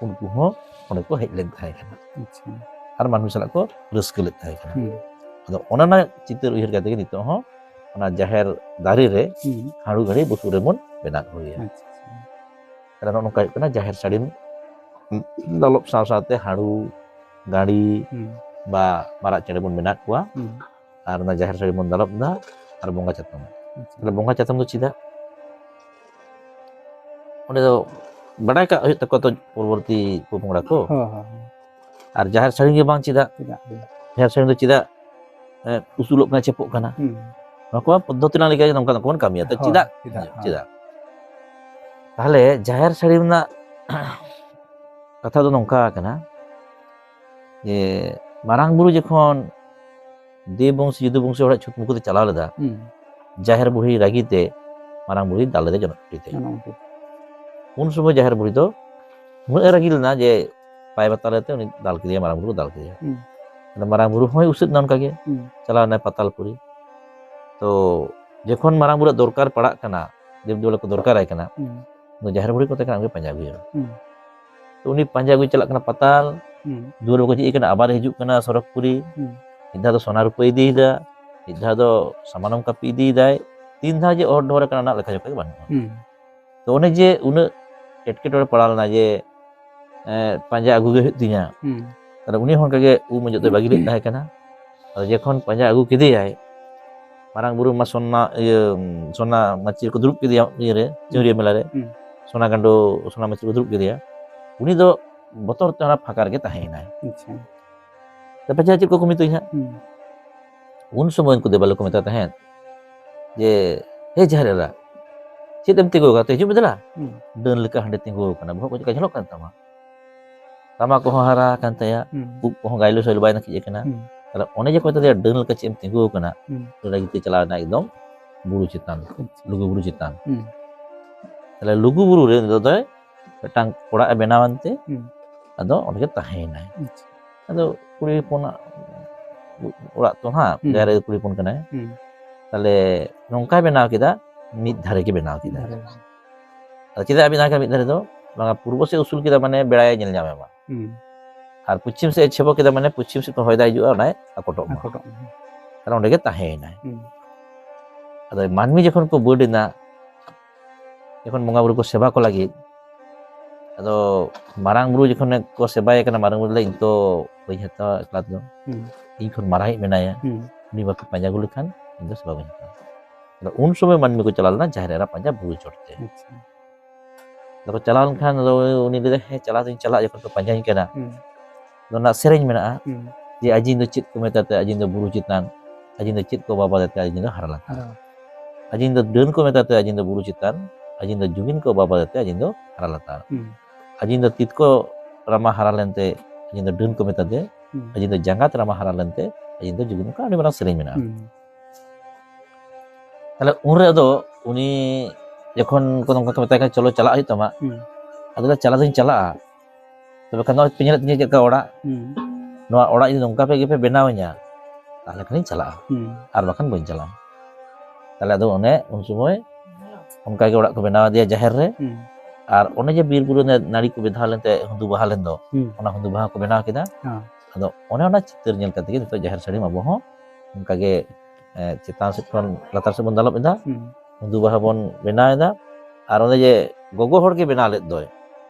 ᱩᱱᱠᱩ ᱦᱚᱸ ᱚᱸᱰᱮ ᱠᱚ ᱦᱮᱡ ᱞᱮᱱ ᱛᱟᱦᱮᱸ ᱠᱟᱱᱟ᱾ ᱟᱪᱪᱷᱟ᱾ ᱟᱨ ᱢᱟᱹᱱᱢᱤ ᱥᱟᱞᱟᱜ ᱠᱚ ᱨᱟᱹᱥᱠᱟᱹ ᱞᱮᱫ ᱛᱟᱦᱮᱸ ᱠᱟᱱᱟ᱾ ᱦᱩᱸ᱾ ᱟᱫᱚ ᱚᱱᱟ ᱨᱮᱱᱟᱜ ᱪᱤᱛᱟᱹᱨ ᱩᱭᱦᱟᱹᱨ ᱠᱟᱛᱮ ᱜᱮ ᱱᱤᱛᱚᱜ ᱦᱚᱸ ᱚᱱᱟ ᱡᱟᱦᱮᱨ ᱫᱟᱨᱮ ᱨᱮ ᱦᱩᱸ᱾ ᱦᱟᱹᱲᱩ ᱜᱟᱹᱲᱤ ᱵᱩᱥᱩᱵ ᱨᱮᱵᱚᱱ ᱵᱮᱱᱟᱣ ᱠᱚᱜᱮᱭᱟ᱾ ᱟᱪᱪᱷᱟ, ᱟᱪᱪᱷᱟ᱾ ᱛᱟᱦᱞᱮ ᱱᱚᱜᱼᱚ ᱱᱚᱝᱠᱟ ᱦᱩᱭᱩᱜ ᱠᱟᱱᱟ ᱡᱟᱦᱮᱨ ᱥᱟᱹᱲᱤᱢ ᱫᱟᱞᱚᱵ ᱥᱟᱶ ᱥᱟᱶᱛᱮ ᱦᱟᱹᱲᱩ, ᱜᱟᱹᱲᱤ ᱦᱩᱸ᱾ ᱵᱟ ᱢᱟᱨᱟᱜ ᱪᱮᱬᱮ ᱵᱚᱱ ᱵᱮᱱᱟᱣ ᱠᱚᱣᱟ᱾ ᱦᱩᱸ᱾ ᱟᱨ ᱚᱱᱟ ᱡᱟᱦᱮᱨ ᱥᱟᱹᱲᱤᱢ ᱵᱚᱱ ᱫᱟᱞᱚᱵ ᱮᱫᱟ ᱟᱨ ᱵᱚᱸᱜᱟ ᱪᱟᱛᱚᱢ᱾ ᱟᱪᱪᱷᱟ᱾ ᱛᱟᱦᱞᱮ ᱵᱚᱸᱜᱟ ᱪᱟᱛᱚᱢ ᱫᱚ ᱪᱮᱫᱟᱜ? ᱚᱸᱰᱮ ᱫᱚ ᱵᱟᱰᱟᱭ ᱠᱟᱜ ᱦᱩᱭᱩᱜ ᱛᱟᱠᱚᱣᱟ ᱛᱚ ᱯᱚᱨᱚᱵᱚᱨᱛᱤ ᱯᱚᱯᱚᱝᱲᱟ ᱠᱚ᱾ ᱦᱳᱭ, ᱦᱳᱭ, ᱦᱳᱭ᱾ ᱟᱨ ᱡᱟᱦᱮᱨ ᱥᱟᱹᱲᱤᱢ ᱜᱮ ᱵᱟᱝ ᱪᱮᱫᱟᱜ? ᱪᱮᱫᱟᱜ? ᱦᱳᱭ᱾ ᱡᱟᱦᱮᱨ ᱥᱟᱹᱲᱤᱢ ᱫᱚ ᱪᱮᱫᱟᱜ, ᱮ, ᱩᱥᱩᱞᱚᱜ ᱠᱟᱱᱟ, ᱪᱮᱯᱚᱜ ᱠᱟᱱᱟ? ᱦᱩᱸ᱾ ᱱᱚᱣᱟ ᱠᱚ ᱯᱚᱫᱽᱫᱷᱚᱛᱤ ᱨᱮᱱᱟᱜ ᱞᱮᱠᱟ ᱜᱮ ᱱᱚᱝᱠᱟ, ᱱᱚᱝᱠᱟ ᱵᱚᱱ ᱠᱟᱹᱢᱤᱭᱟ᱾ ᱛᱚ ᱦᱳᱭ, ᱪᱮᱫᱟᱜ? ᱪᱮᱫᱟᱜ? ᱦᱳᱭ᱾ ᱪᱮᱫᱟᱜ? ᱛᱟᱦᱞᱮ ᱡᱟᱦᱮᱨ ᱥᱟᱹᱲᱤᱢ ᱨᱮᱱᱟᱜ ᱠᱟᱛᱷᱟ ᱫᱚ ᱱᱚᱝᱠᱟ ᱠᱟᱱᱟ ᱡᱮ ᱢᱟᱨᱟᱝ ᱵᱩᱨᱩ ᱡᱚᱠᱷᱚᱱ ᱫᱮᱵ ᱵᱚᱝᱥᱤ, ᱡᱚᱫᱩ ᱵᱚᱝᱥᱤ ᱦᱚᱲᱟᱜ ᱪᱷᱩᱛ ᱢᱩᱠᱩᱛ ᱮ ᱪᱟᱞᱟᱣ ᱞᱮᱫᱟ, ᱦᱩᱸ᱾ ᱡᱟᱦᱮᱨ ᱵᱩᱲᱦᱤ ᱨᱟᱹᱜᱤ ᱛᱮ ᱢᱟᱨᱟᱝ ᱵᱩᱨᱩᱭ ᱫᱟᱞ ᱞᱮᱫᱟ ᱡᱚᱱᱚᱜ ᱠᱩᱴᱤ ᱛᱮ᱾ ᱡᱚᱱᱚᱜ ᱠᱩᱴᱤ᱾ ᱩᱱ ᱥᱚᱢᱚᱭ ᱡᱟᱦᱮᱨ ᱵᱩᱲᱦᱤ ᱫᱚ ᱩᱱᱟᱹᱜ ᱮ ᱨᱟᱹᱜᱤ ᱞᱮᱱᱟ ᱡᱮ ᱯᱟᱭ ᱵᱟᱛᱟᱞ ᱛᱮ ᱩᱱᱤ ᱫᱟᱞ ᱠᱮᱫᱮᱭᱟ, ᱢᱟᱨᱟᱝ ᱵᱩᱨᱩ ᱠᱚ ᱫᱟᱞ ᱠᱮᱫᱮᱭᱟ᱾ ᱦᱩᱸ᱾ ᱟᱫᱚ ᱢᱟᱨᱟᱝ ᱵᱩᱨᱩ ᱦᱚᱸᱭ ᱩᱥᱟᱹᱫ ᱮᱱᱟ ᱚᱱᱠᱟ ᱜᱮ, ᱦᱩᱸ᱾ ᱪᱟᱞᱟᱣ ᱮᱱᱟᱭ ᱯᱟᱛᱟᱞᱯᱩᱨᱤ᱾ ᱛᱚ ᱡᱚᱠᱷᱚᱱ ᱢᱟᱨᱟᱝ ᱵᱩᱨᱩᱣᱟᱜ ᱫᱚᱨᱠᱟᱨ ᱯᱟᱲᱟᱜ ᱠᱟᱱᱟ, ᱫᱮᱵ ᱫᱮᱵᱟ ᱠᱚ ᱫᱚᱨᱠᱟᱨᱟᱭ ᱠᱟᱱᱟ, ᱦᱩᱸ᱾ ᱩᱱᱤ ᱡᱟᱦᱮᱨ ᱵᱩᱲᱦᱤ ᱠᱚ ᱛᱟᱦᱮᱸ ᱠᱟᱱᱟ, ᱩᱱᱤ ᱯᱟᱸᱡᱟ ᱟᱹᱜᱩᱭᱟ᱾ ᱦᱩᱸ᱾ ᱛᱚ ᱩᱱᱤ ᱯᱟᱸᱡᱟ ᱟᱹᱜᱩᱭ ᱪᱟᱞᱟᱜ ᱠᱟᱱᱟ ᱯᱟᱛᱟᱞ, ᱦᱩᱸ᱾ ᱫᱩᱣᱟᱹᱨ ᱵᱟᱠᱚ ᱡᱷᱤᱡ ᱠᱟᱱᱟ, ᱟᱵᱟᱨ ᱦᱤᱡᱩᱜ ᱠᱟᱱᱟ ᱥᱚᱨᱚᱜᱽ ᱯᱩᱨᱤ, ᱦᱩᱸ᱾ ᱢᱤᱫ ᱫᱷᱟᱣ ᱫᱚ ᱥᱚᱱᱟ ᱨᱩᱯᱟᱹ ᱤᱫᱤᱭᱮᱫᱟ, ᱢᱤᱫ ᱫᱷᱟᱣ ᱫᱚ ᱥᱟᱢᱟᱱᱚᱢ ᱠᱟᱹᱯᱤ ᱤᱫᱤᱭᱮᱫᱟᱭ, ᱛᱤᱱ ᱫᱷᱟᱣ ᱡᱮ ᱚᱨ ᱰᱚᱦᱚᱨ ᱟᱠᱟᱱᱟ ᱚᱱᱟ ᱞᱮᱠᱷᱟ ᱡᱚᱠᱷᱟ ᱜᱮ ᱵᱟᱹᱱᱩᱜᱼᱟ᱾ ᱦᱩᱸ᱾ ᱛᱚ ᱚᱱᱮ ᱡᱮ ᱩᱱᱟᱹᱜ ᱮᱴᱠᱮᱴᱚᱬᱮ ᱯᱟᱲᱟᱣ ᱞᱮᱱᱟ ᱡᱮ, ᱮᱸ, ᱯᱟᱸᱡᱟ ᱟᱹᱜᱩ ᱜᱮ ᱦᱩᱭᱩᱜ ᱛᱤᱧᱟ᱾ ᱦᱩᱸ᱾ ᱛᱟᱦᱞᱮ ᱩᱱᱤ ᱦᱚᱸ ᱚᱱᱠᱟ ᱜᱮ ᱩᱢ ᱚᱡᱚᱜ ᱫᱚ ᱵᱟᱹᱜᱤ ᱞᱮᱫ ᱛᱟᱦᱮᱸ ᱠᱟᱱᱟ᱾ ᱟᱫᱚ ᱡᱚᱠᱷᱚᱱ ᱯᱟᱸᱡᱟ ᱟᱹᱜᱩ ᱠᱮᱫᱮᱭᱟᱭ, ᱢᱟᱨᱟᱝ ᱵᱩᱨᱩ ᱢᱟ ᱥᱚᱱᱟ, ᱤᱭᱟᱹ, ᱥᱚᱱᱟ ᱢᱟᱹᱪᱤ ᱨᱮᱠᱚ ᱫᱩᱲᱩᱵ ᱠᱮᱫᱮᱭᱟ ᱤᱭᱟᱹ ᱨᱮ, ᱪᱟᱹᱣᱨᱤᱭᱟᱹ ᱢᱮᱞᱟ ᱨᱮ, ᱦᱩᱸ᱾ ᱥᱚᱱᱟ ᱜᱟᱸᱰᱳ, ᱥᱚᱱᱟ ᱢᱟᱹᱪᱤ ᱨᱮᱠᱚ ᱫᱩᱲᱩᱵ ᱠᱮᱫᱮᱭᱟ᱾ ᱩᱱᱤ ᱫᱚ ᱵᱚᱛᱚᱨ ᱛᱮ ᱚᱱᱟ ᱯᱷᱟᱸᱠᱟ ᱨᱮᱜᱮ ᱛᱟᱦᱮᱸᱭᱮᱱᱟᱭ᱾ ᱟᱪᱪᱷᱟ᱾ ᱛᱚ ᱯᱟᱸᱡᱟ ᱪᱮᱫ ᱠᱚᱠᱚ ᱢᱮᱛᱟᱹᱧ ᱦᱟᱸᱜ? ᱦᱩᱸ᱾ ᱩᱱ ᱥᱚᱢᱚᱭ ᱩᱱᱠᱩ ᱫᱮᱵᱟᱞᱳᱠ ᱠᱚ ᱢᱮᱛᱟᱭ ᱛᱟᱦᱮᱸᱫ ᱡᱮ, "ᱦᱮ ᱡᱟᱦᱮᱨ ᱮᱨᱟ, ᱪᱮᱫ ᱮᱢ ᱛᱤᱸᱜᱩ ᱟᱠᱟᱱ ᱛᱮ? ᱦᱤᱡᱩᱜ ᱢᱮ ᱫᱮᱞᱟ᱾ ᱦᱩᱸ᱾ ᱰᱟᱹᱱ ᱞᱮᱠᱟ ᱦᱟᱸᱰᱮ ᱛᱤᱸᱜᱩ ᱟᱠᱟᱱᱟ, ᱵᱚᱦᱚᱜ ᱠᱚ ᱪᱮᱫ ᱞᱮᱠᱟ ᱡᱷᱟᱞᱚᱜ ᱠᱟᱱ ᱛᱟᱢᱟ? ᱛᱟᱢᱟ ᱠᱚᱦᱚᱸ ᱦᱟᱨᱟ ᱟᱠᱟᱱ ᱛᱟᱭᱟ, ᱦᱩᱸ᱾ ᱩᱵ ᱠᱚᱦᱚᱸ ᱜᱟᱭᱞᱳ ᱥᱟᱭᱞᱳ ᱵᱟᱭ ᱱᱟᱹᱠᱤᱡ ᱟᱠᱟᱱᱟ᱾ ᱦᱩᱸ᱾ ᱛᱟᱦᱞᱮ ᱚᱱᱮ ᱡᱮ ᱠᱚ ᱢᱮᱛᱟ ᱫᱮᱭᱟ ᱰᱟᱹᱱ ᱞᱮᱠᱟ ᱪᱮᱫ ᱮᱢ ᱛᱤᱸᱜᱩ ᱟᱠᱟᱱᱟ?" ᱦᱩᱸ᱾ ᱚᱸᱰᱮ ᱜᱮ ᱪᱟᱞᱟᱣ ᱮᱱᱟ ᱮᱠᱫᱚᱢ ᱵᱩᱨᱩ ᱪᱮᱛᱟᱱ, ᱟᱪᱪᱷᱟ᱾ ᱞᱩᱜᱩ ᱵᱩᱨᱩ ᱪᱮᱛᱟᱱ᱾ ᱦᱩᱸ᱾ ᱛᱟᱦᱞᱮ ᱞᱩᱜᱩ ᱵᱩᱨᱩ ᱨᱮ ᱩᱱᱤ ᱫᱚ ᱫᱚᱭ ᱢᱤᱫᱴᱟᱝ ᱚᱲᱟᱜ ᱮ ᱵᱮᱱᱟᱣ ᱮᱱᱛᱮ ᱦᱩᱸ᱾ ᱟᱫᱚ ᱚᱸᱰᱮ ᱜᱮ ᱛᱟᱦᱮᱸᱭᱮᱱᱟᱭ᱾ ᱟᱪᱪᱷᱟ᱾ ᱟᱫᱚ ᱠᱩᱲᱤ ᱦᱚᱯᱚᱱᱟᱜ ᱚᱲᱟᱜ ᱛᱚ ᱦᱟᱸᱜ, ᱦᱩᱸ᱾ ᱡᱟᱦᱟᱸ ᱨᱮ ᱠᱩᱲᱤ ᱦᱚᱯᱚᱱ ᱠᱟᱱᱟᱭ᱾ ᱦᱩᱸ᱾ ᱛᱟᱦᱞᱮ ᱱᱚᱝᱠᱟᱭ ᱵᱮᱱᱟᱣ ᱠᱮᱫᱟ, ᱢᱤᱫ ᱫᱷᱟᱨᱮ ᱜᱮ ᱵᱮᱱᱟᱣ ᱠᱮᱫᱟ᱾ ᱫᱷᱟᱨᱮ᱾ ᱟᱫᱚ ᱪᱮᱫᱟᱜ ᱵᱮᱱᱟᱣ ᱠᱮᱫᱟ ᱢᱤᱫ ᱫᱷᱟᱨᱮ ᱫᱚ? ᱵᱟᱝᱟ, ᱯᱩᱨᱵᱚ ᱥᱮᱫ ᱩᱥᱩᱞ ᱠᱮᱫᱟ ᱢᱟᱱᱮ ᱵᱮᱲᱟᱭ ᱧᱮᱞ ᱧᱟᱢᱮ ᱢᱟ᱾ ᱦᱩᱸ᱾ ᱟᱨ ᱯᱚᱪᱷᱤᱢ ᱥᱮᱫ ᱪᱷᱮᱯᱚ ᱠᱮᱫᱟ ᱢᱟᱱᱮ ᱯᱚᱪᱷᱤᱢ ᱥᱮᱫ ᱠᱷᱚᱱ ᱦᱚᱭ ᱫᱟᱜ ᱦᱤᱡᱩᱜᱼᱟ, ᱚᱱᱟᱭ ᱟᱠᱚᱴᱚᱜ ᱢᱟ᱾ ᱟᱠᱚᱴᱚᱜ ᱢᱟ᱾ ᱛᱟᱦᱞᱮ ᱚᱸᱰᱮ ᱜᱮ ᱛᱟᱦᱮᱸᱭᱮᱱᱟᱭ᱾ ᱦᱩᱸ᱾ ᱟᱫᱚ ᱢᱟᱹᱱᱢᱤ ᱡᱚᱠᱷᱚᱱ ᱠᱚ ᱵᱟᱹᱰ ᱮᱱᱟ, ᱡᱚᱠᱷᱚᱱ ᱵᱚᱸᱜᱟ ᱵᱩᱨᱩ ᱠᱚ ᱥᱮᱵᱟ ᱠᱚ ᱞᱟᱹᱜᱤᱫ, ᱟᱫᱚ ᱢᱟᱨᱟᱝ ᱵᱩᱨᱩ ᱡᱚᱠᱷᱚᱱ ᱠᱚ ᱥᱮᱵᱟᱭᱮ ᱠᱟᱱᱟ, ᱢᱟᱨᱟᱝ ᱵᱩᱨᱩ ᱞᱟᱹᱭ, "ᱤᱧ ᱛᱚ ᱵᱟᱹᱧ ᱦᱟᱛᱟᱣᱟ ᱮᱠᱞᱟ ᱛᱮᱫᱚ, ᱦᱩᱸ᱾ ᱤᱧ ᱠᱷᱚᱱ ᱢᱟᱨᱟᱝᱤᱡ ᱢᱮᱱᱟᱭᱟ, ᱦᱩᱸ᱾ ᱩᱱᱤ ᱵᱟᱯᱮ ᱯᱟᱸᱡᱟ ᱟᱹᱜᱩ ᱞᱮᱠᱷᱟᱱ ᱤᱧ ᱫᱚ ᱥᱮᱵᱟ ᱵᱟᱹᱧ ᱦᱟᱛᱟᱣᱟ᱾" ᱟᱫᱚ ᱩᱱ ᱥᱚᱢᱚᱭ ᱢᱟᱹᱱᱢᱤ ᱠᱚ ᱪᱟᱞᱟᱣ ᱞᱮᱱᱟ ᱡᱟᱦᱮᱨ ᱮᱨᱟ ᱯᱟᱸᱡᱟ ᱵᱩᱨᱩ ᱪᱚᱴᱛᱮ᱾ ᱟᱪᱪᱷᱟ᱾ ᱟᱫᱚ ᱠᱚ ᱪᱟᱞᱟᱣ ᱞᱮᱱᱠᱷᱟᱱ ᱟᱫᱚ ᱩᱱᱤ ᱞᱟᱹᱭᱫᱟ, "ᱦᱮᱸ, ᱪᱟᱞᱟᱣ ᱫᱚᱧ ᱪᱟᱞᱟᱜᱼᱟ, ᱡᱚᱠᱷᱚᱱ ᱠᱚ ᱯᱟᱸᱡᱟᱧ ᱠᱟᱱᱟ᱾" ᱦᱩᱸ᱾ ᱟᱫᱚ ᱚᱱᱟ ᱥᱮᱨᱮᱧ ᱢᱮᱱᱟᱜᱼᱟ ᱦᱩᱸ᱾ ᱡᱮ, "ᱟᱹᱡᱤᱧ ᱫᱚ ᱪᱮᱫ ᱠᱚ ᱢᱮᱛᱟᱛᱮ ᱟᱹᱡᱤᱧ ᱫᱚ ᱵᱩᱨᱩ ᱪᱮᱛᱟᱱ, ᱟᱹᱡᱤᱧ ᱫᱚ ᱪᱮᱫ ᱠᱚ ᱵᱟᱵᱟᱫᱟᱛᱮ ᱟᱹᱡᱤᱧ ᱫᱚ ᱦᱟᱨᱟ ᱞᱟᱛᱟᱨ, ᱦᱮᱸ᱾ ᱟᱹᱡᱤᱧ ᱫᱚ ᱰᱟᱹᱱ ᱠᱚ ᱢᱮᱛᱟᱛᱮ ᱟᱹᱡᱤᱧ ᱫᱚ ᱵᱩᱨᱩ ᱪᱮᱛᱟᱱ, ᱟᱹᱡᱤᱧ ᱫᱚ ᱡᱩᱜᱤᱱ ᱠᱚ ᱵᱟᱵᱟᱫᱟᱛᱮ ᱟᱹᱡᱤᱧ ᱫᱚ ᱦᱟᱨᱟ ᱞᱟᱛᱟᱨ, ᱦᱩᱸ᱾ ᱟᱹᱡᱤᱧ ᱫᱚ ᱛᱤᱛᱠᱚ ᱨᱟᱢᱟ ᱦᱟᱨᱟ ᱞᱮᱱᱛᱮ ᱟᱹᱡᱤᱧ ᱫᱚ ᱰᱟᱹᱱ ᱠᱚ ᱢᱮᱛᱟᱛᱮ, ᱦᱩᱸ᱾ ᱟᱹᱡᱤᱧ ᱫᱚ ᱡᱟᱸᱜᱟᱛ ᱨᱟᱢᱟ ᱦᱟᱨᱟ ᱞᱮᱱᱛᱮ ᱟᱹᱡᱤᱧ ᱫᱚ ᱡᱩᱜᱤᱱ", ᱚᱱᱠᱟ ᱟᱹᱰᱤ ᱢᱟᱨᱟᱝ ᱥᱮᱨᱮᱧ ᱢᱮᱱᱟᱜᱼᱟ᱾ ᱦᱩᱸ᱾ ᱛᱟᱦᱞᱮ ᱩᱱᱨᱮ ᱟᱫᱚ ᱩᱱᱤ ᱡᱚᱠᱷᱚᱱ ᱠᱚ ᱱᱚᱝᱠᱟ ᱠᱚ ᱢᱮᱛᱟᱭ ᱠᱟᱱᱟ, "ᱪᱚᱞᱚ ᱪᱟᱞᱟᱜ ᱦᱩᱭᱩᱜ ᱛᱟᱢᱟ", ᱦᱩᱸ᱾ ᱟᱫᱚ ᱞᱮ ᱪᱟᱞᱟᱣ ᱫᱚᱧ ᱪᱟᱞᱟᱜᱼᱟ, ᱛᱚᱵᱮ ᱠᱷᱟᱱ ᱱᱚᱜᱼᱚᱭ ᱯᱮ ᱧᱮᱞᱮᱫ ᱛᱤᱧᱟᱹ ᱪᱮᱫ ᱞᱮᱠᱟ ᱚᱲᱟᱜ, ᱦᱩᱸ᱾ ᱱᱚᱣᱟ ᱚᱲᱟᱜ ᱡᱩᱫᱤ ᱱᱚᱝᱠᱟ ᱯᱮ ᱜᱮᱯᱮ ᱵᱮᱱᱟᱣ ᱤᱧᱟ, ᱛᱟᱦᱚᱞᱮ ᱠᱷᱟᱱᱤᱧ ᱪᱟᱞᱟᱜᱼᱟ, ᱦᱩᱸ᱾ ᱟᱨ ᱵᱟᱠᱷᱟᱱ ᱵᱟᱹᱧ ᱪᱟᱞᱟᱜᱼᱟ᱾ ᱛᱟᱦᱚᱞᱮ ᱟᱫᱚ ᱚᱱᱮ ᱩᱱ ᱥᱚᱢᱚᱭ ᱚᱱᱠᱟ ᱜᱮ ᱚᱲᱟᱜ ᱠᱚ ᱵᱮᱱᱟᱣ ᱟᱫᱮᱭᱟ ᱡᱟᱦᱮᱨ ᱨᱮ᱾ ᱦᱩᱸ᱾ ᱟᱨ ᱚᱱᱮ ᱡᱮ ᱵᱤᱨ ᱵᱩᱨᱩ ᱨᱮ ᱱᱟᱹᱲᱤ ᱠᱚ ᱵᱮᱫᱷᱟᱣ ᱞᱮᱱᱛᱮ, ᱦᱩᱸᱫᱩ ᱵᱟᱦᱟ ᱞᱮᱱ ᱫᱚ, ᱦᱩᱸ᱾ ᱚᱱᱟ ᱦᱩᱸᱫᱩ ᱵᱟᱦᱟ ᱠᱚ ᱵᱮᱱᱟᱣ ᱠᱮᱫᱟ᱾ ᱦᱮᱸ᱾ ᱟᱫᱚ ᱚᱱᱮ ᱚᱱᱟ ᱪᱤᱛᱟᱹᱨ ᱧᱮᱞ ᱠᱟᱛᱮ ᱜᱮ ᱱᱤᱛᱚᱜ ᱡᱟᱦᱮᱨ ᱥᱟᱹᱲᱤᱢ ᱟᱵᱚ ᱦᱚᱸ ᱚᱱᱠᱟ ᱜᱮ, ᱮ, ᱪᱮᱛᱟᱱ ᱥᱮᱫ ᱠᱷᱚᱱ ᱞᱟᱛᱟᱨ ᱥᱮᱫ ᱵᱚᱱ ᱫᱟᱞᱚᱵ ᱮᱫᱟ, ᱦᱩᱸ᱾ ᱦᱩᱸᱫᱩ ᱵᱟᱦᱟ ᱵᱚᱱ ᱵᱮᱱᱟᱣ ᱮᱫᱟ᱾ ᱟᱨ ᱚᱱᱮ ᱡᱮ ᱜᱚᱜᱚ ᱦᱚᱲ ᱜᱮ ᱵᱮᱱᱟᱣ ᱞᱮᱫ ᱫᱚᱭ,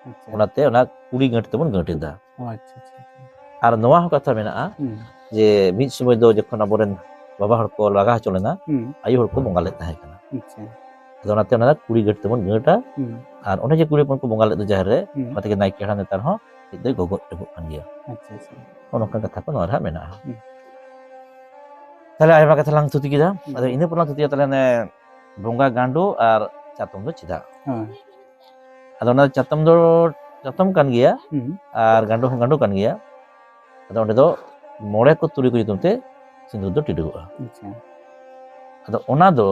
ᱟᱪᱪᱷᱟ᱾ ᱚᱱᱟᱛᱮ ᱚᱱᱟ ᱠᱩᱲᱤ ᱜᱟᱹᱴ ᱛᱮᱵᱚᱱ ᱜᱟᱹᱴ ᱮᱫᱟ᱾ ᱚ, ᱟᱪᱪᱷᱟ, ᱟᱪᱪᱷᱟ, ᱟᱪᱪᱷᱟ᱾ ᱟᱨ ᱱᱚᱣᱟ ᱦᱚᱸ ᱠᱟᱛᱷᱟ ᱢᱮᱱᱟᱜᱼᱟ, ᱦᱩᱸ᱾ ᱡᱮ ᱢᱤᱫ ᱥᱚᱢᱚᱭ ᱫᱚ ᱡᱚᱠᱷᱚᱱ ᱟᱵᱚᱨᱮᱱ ᱵᱟᱵᱟ ᱦᱚᱲ ᱠᱚ ᱞᱟᱜᱟ ᱦᱚᱪᱚ ᱞᱮᱱᱟ, ᱦᱩᱸ᱾ ᱟᱭᱳ ᱦᱚᱲ ᱠᱚ ᱵᱚᱸᱜᱟ ᱞᱮᱫ ᱛᱟᱦᱮᱸ ᱠᱟᱱᱟ᱾ ᱟᱪᱪᱷᱟ᱾ ᱟᱫᱚ ᱚᱱᱟᱛᱮ ᱚᱱᱟ ᱫᱚ ᱠᱩᱲᱤ ᱜᱟᱹᱴ ᱛᱮᱵᱚᱱ ᱜᱟᱹᱴᱟ᱾ ᱦᱩᱸ᱾ ᱟᱨ ᱚᱱᱮ ᱡᱮ ᱠᱩᱲᱤ ᱦᱚᱯᱚᱱ ᱠᱚ ᱵᱚᱸᱜᱟ ᱞᱮᱫ ᱫᱚ ᱡᱟᱦᱮᱨ ᱨᱮ, ᱦᱩᱸ᱾ ᱚᱱᱟ ᱛᱮᱜᱮ ᱱᱟᱭᱠᱮ ᱦᱟᱲᱟᱢ ᱱᱮᱛᱟᱨ ᱦᱚᱸ ᱦᱮᱡ ᱫᱚᱭ ᱜᱚᱜᱚᱡ ᱴᱚᱜᱚᱜ ᱠᱟᱱ ᱜᱮᱭᱟ᱾ ᱟᱪᱪᱷᱟ, ᱟᱪᱪᱷᱟ᱾ ᱱᱚᱜᱼᱚ ᱱᱚᱝᱠᱟᱱ ᱠᱟᱛᱷᱟ ᱠᱚ ᱱᱚᱣᱟ ᱨᱮ ᱦᱟᱸᱜ ᱢᱮᱱᱟᱜᱼᱟ᱾ ᱦᱩᱸ᱾ ᱛᱟᱦᱞᱮ ᱟᱭᱢᱟ ᱠᱟᱛᱷᱟ ᱞᱟᱝ ᱛᱷᱩᱛᱤ ᱠᱮᱫᱟ᱾ ᱦᱩᱸ᱾ ᱟᱫᱚ ᱤᱱᱟᱹ ᱯᱚᱨ ᱞᱟᱝ ᱛᱷᱩᱛᱤᱭᱟ ᱛᱟᱦᱞᱮ ᱚᱱᱮ ᱵᱚᱸᱜᱟ ᱜᱟᱸᱰᱳ ᱟᱨ ᱪᱟᱛᱚᱢ ᱫᱚ ᱪᱮᱫᱟᱜ? ᱦᱳᱭ᱾ ᱟᱫᱚ ᱚᱱᱟ ᱪᱟᱛᱚᱢ ᱫᱚ ᱪᱟᱛᱚᱢ ᱠᱟᱱ ᱜᱮᱭᱟ, ᱦᱩᱸ᱾ ᱟᱨ ᱜᱟᱸᱰᱳ ᱦᱚᱸ ᱜᱟᱸᱰᱳ ᱠᱟᱱ ᱜᱮᱭᱟ᱾ ᱟᱫᱚ ᱚᱸᱰᱮ ᱫᱚ ᱢᱚᱬᱮ ᱠᱚ ᱛᱩᱨᱩᱭ ᱠᱚ ᱧᱩᱛᱩᱢ ᱛᱮ ᱥᱤᱸᱫᱩᱨ ᱫᱚ ᱴᱤᱰᱟᱹᱜᱚᱜᱼᱟ᱾ ᱟᱪᱪᱷᱟ᱾ ᱟᱫᱚ ᱚᱱᱟ ᱫᱚ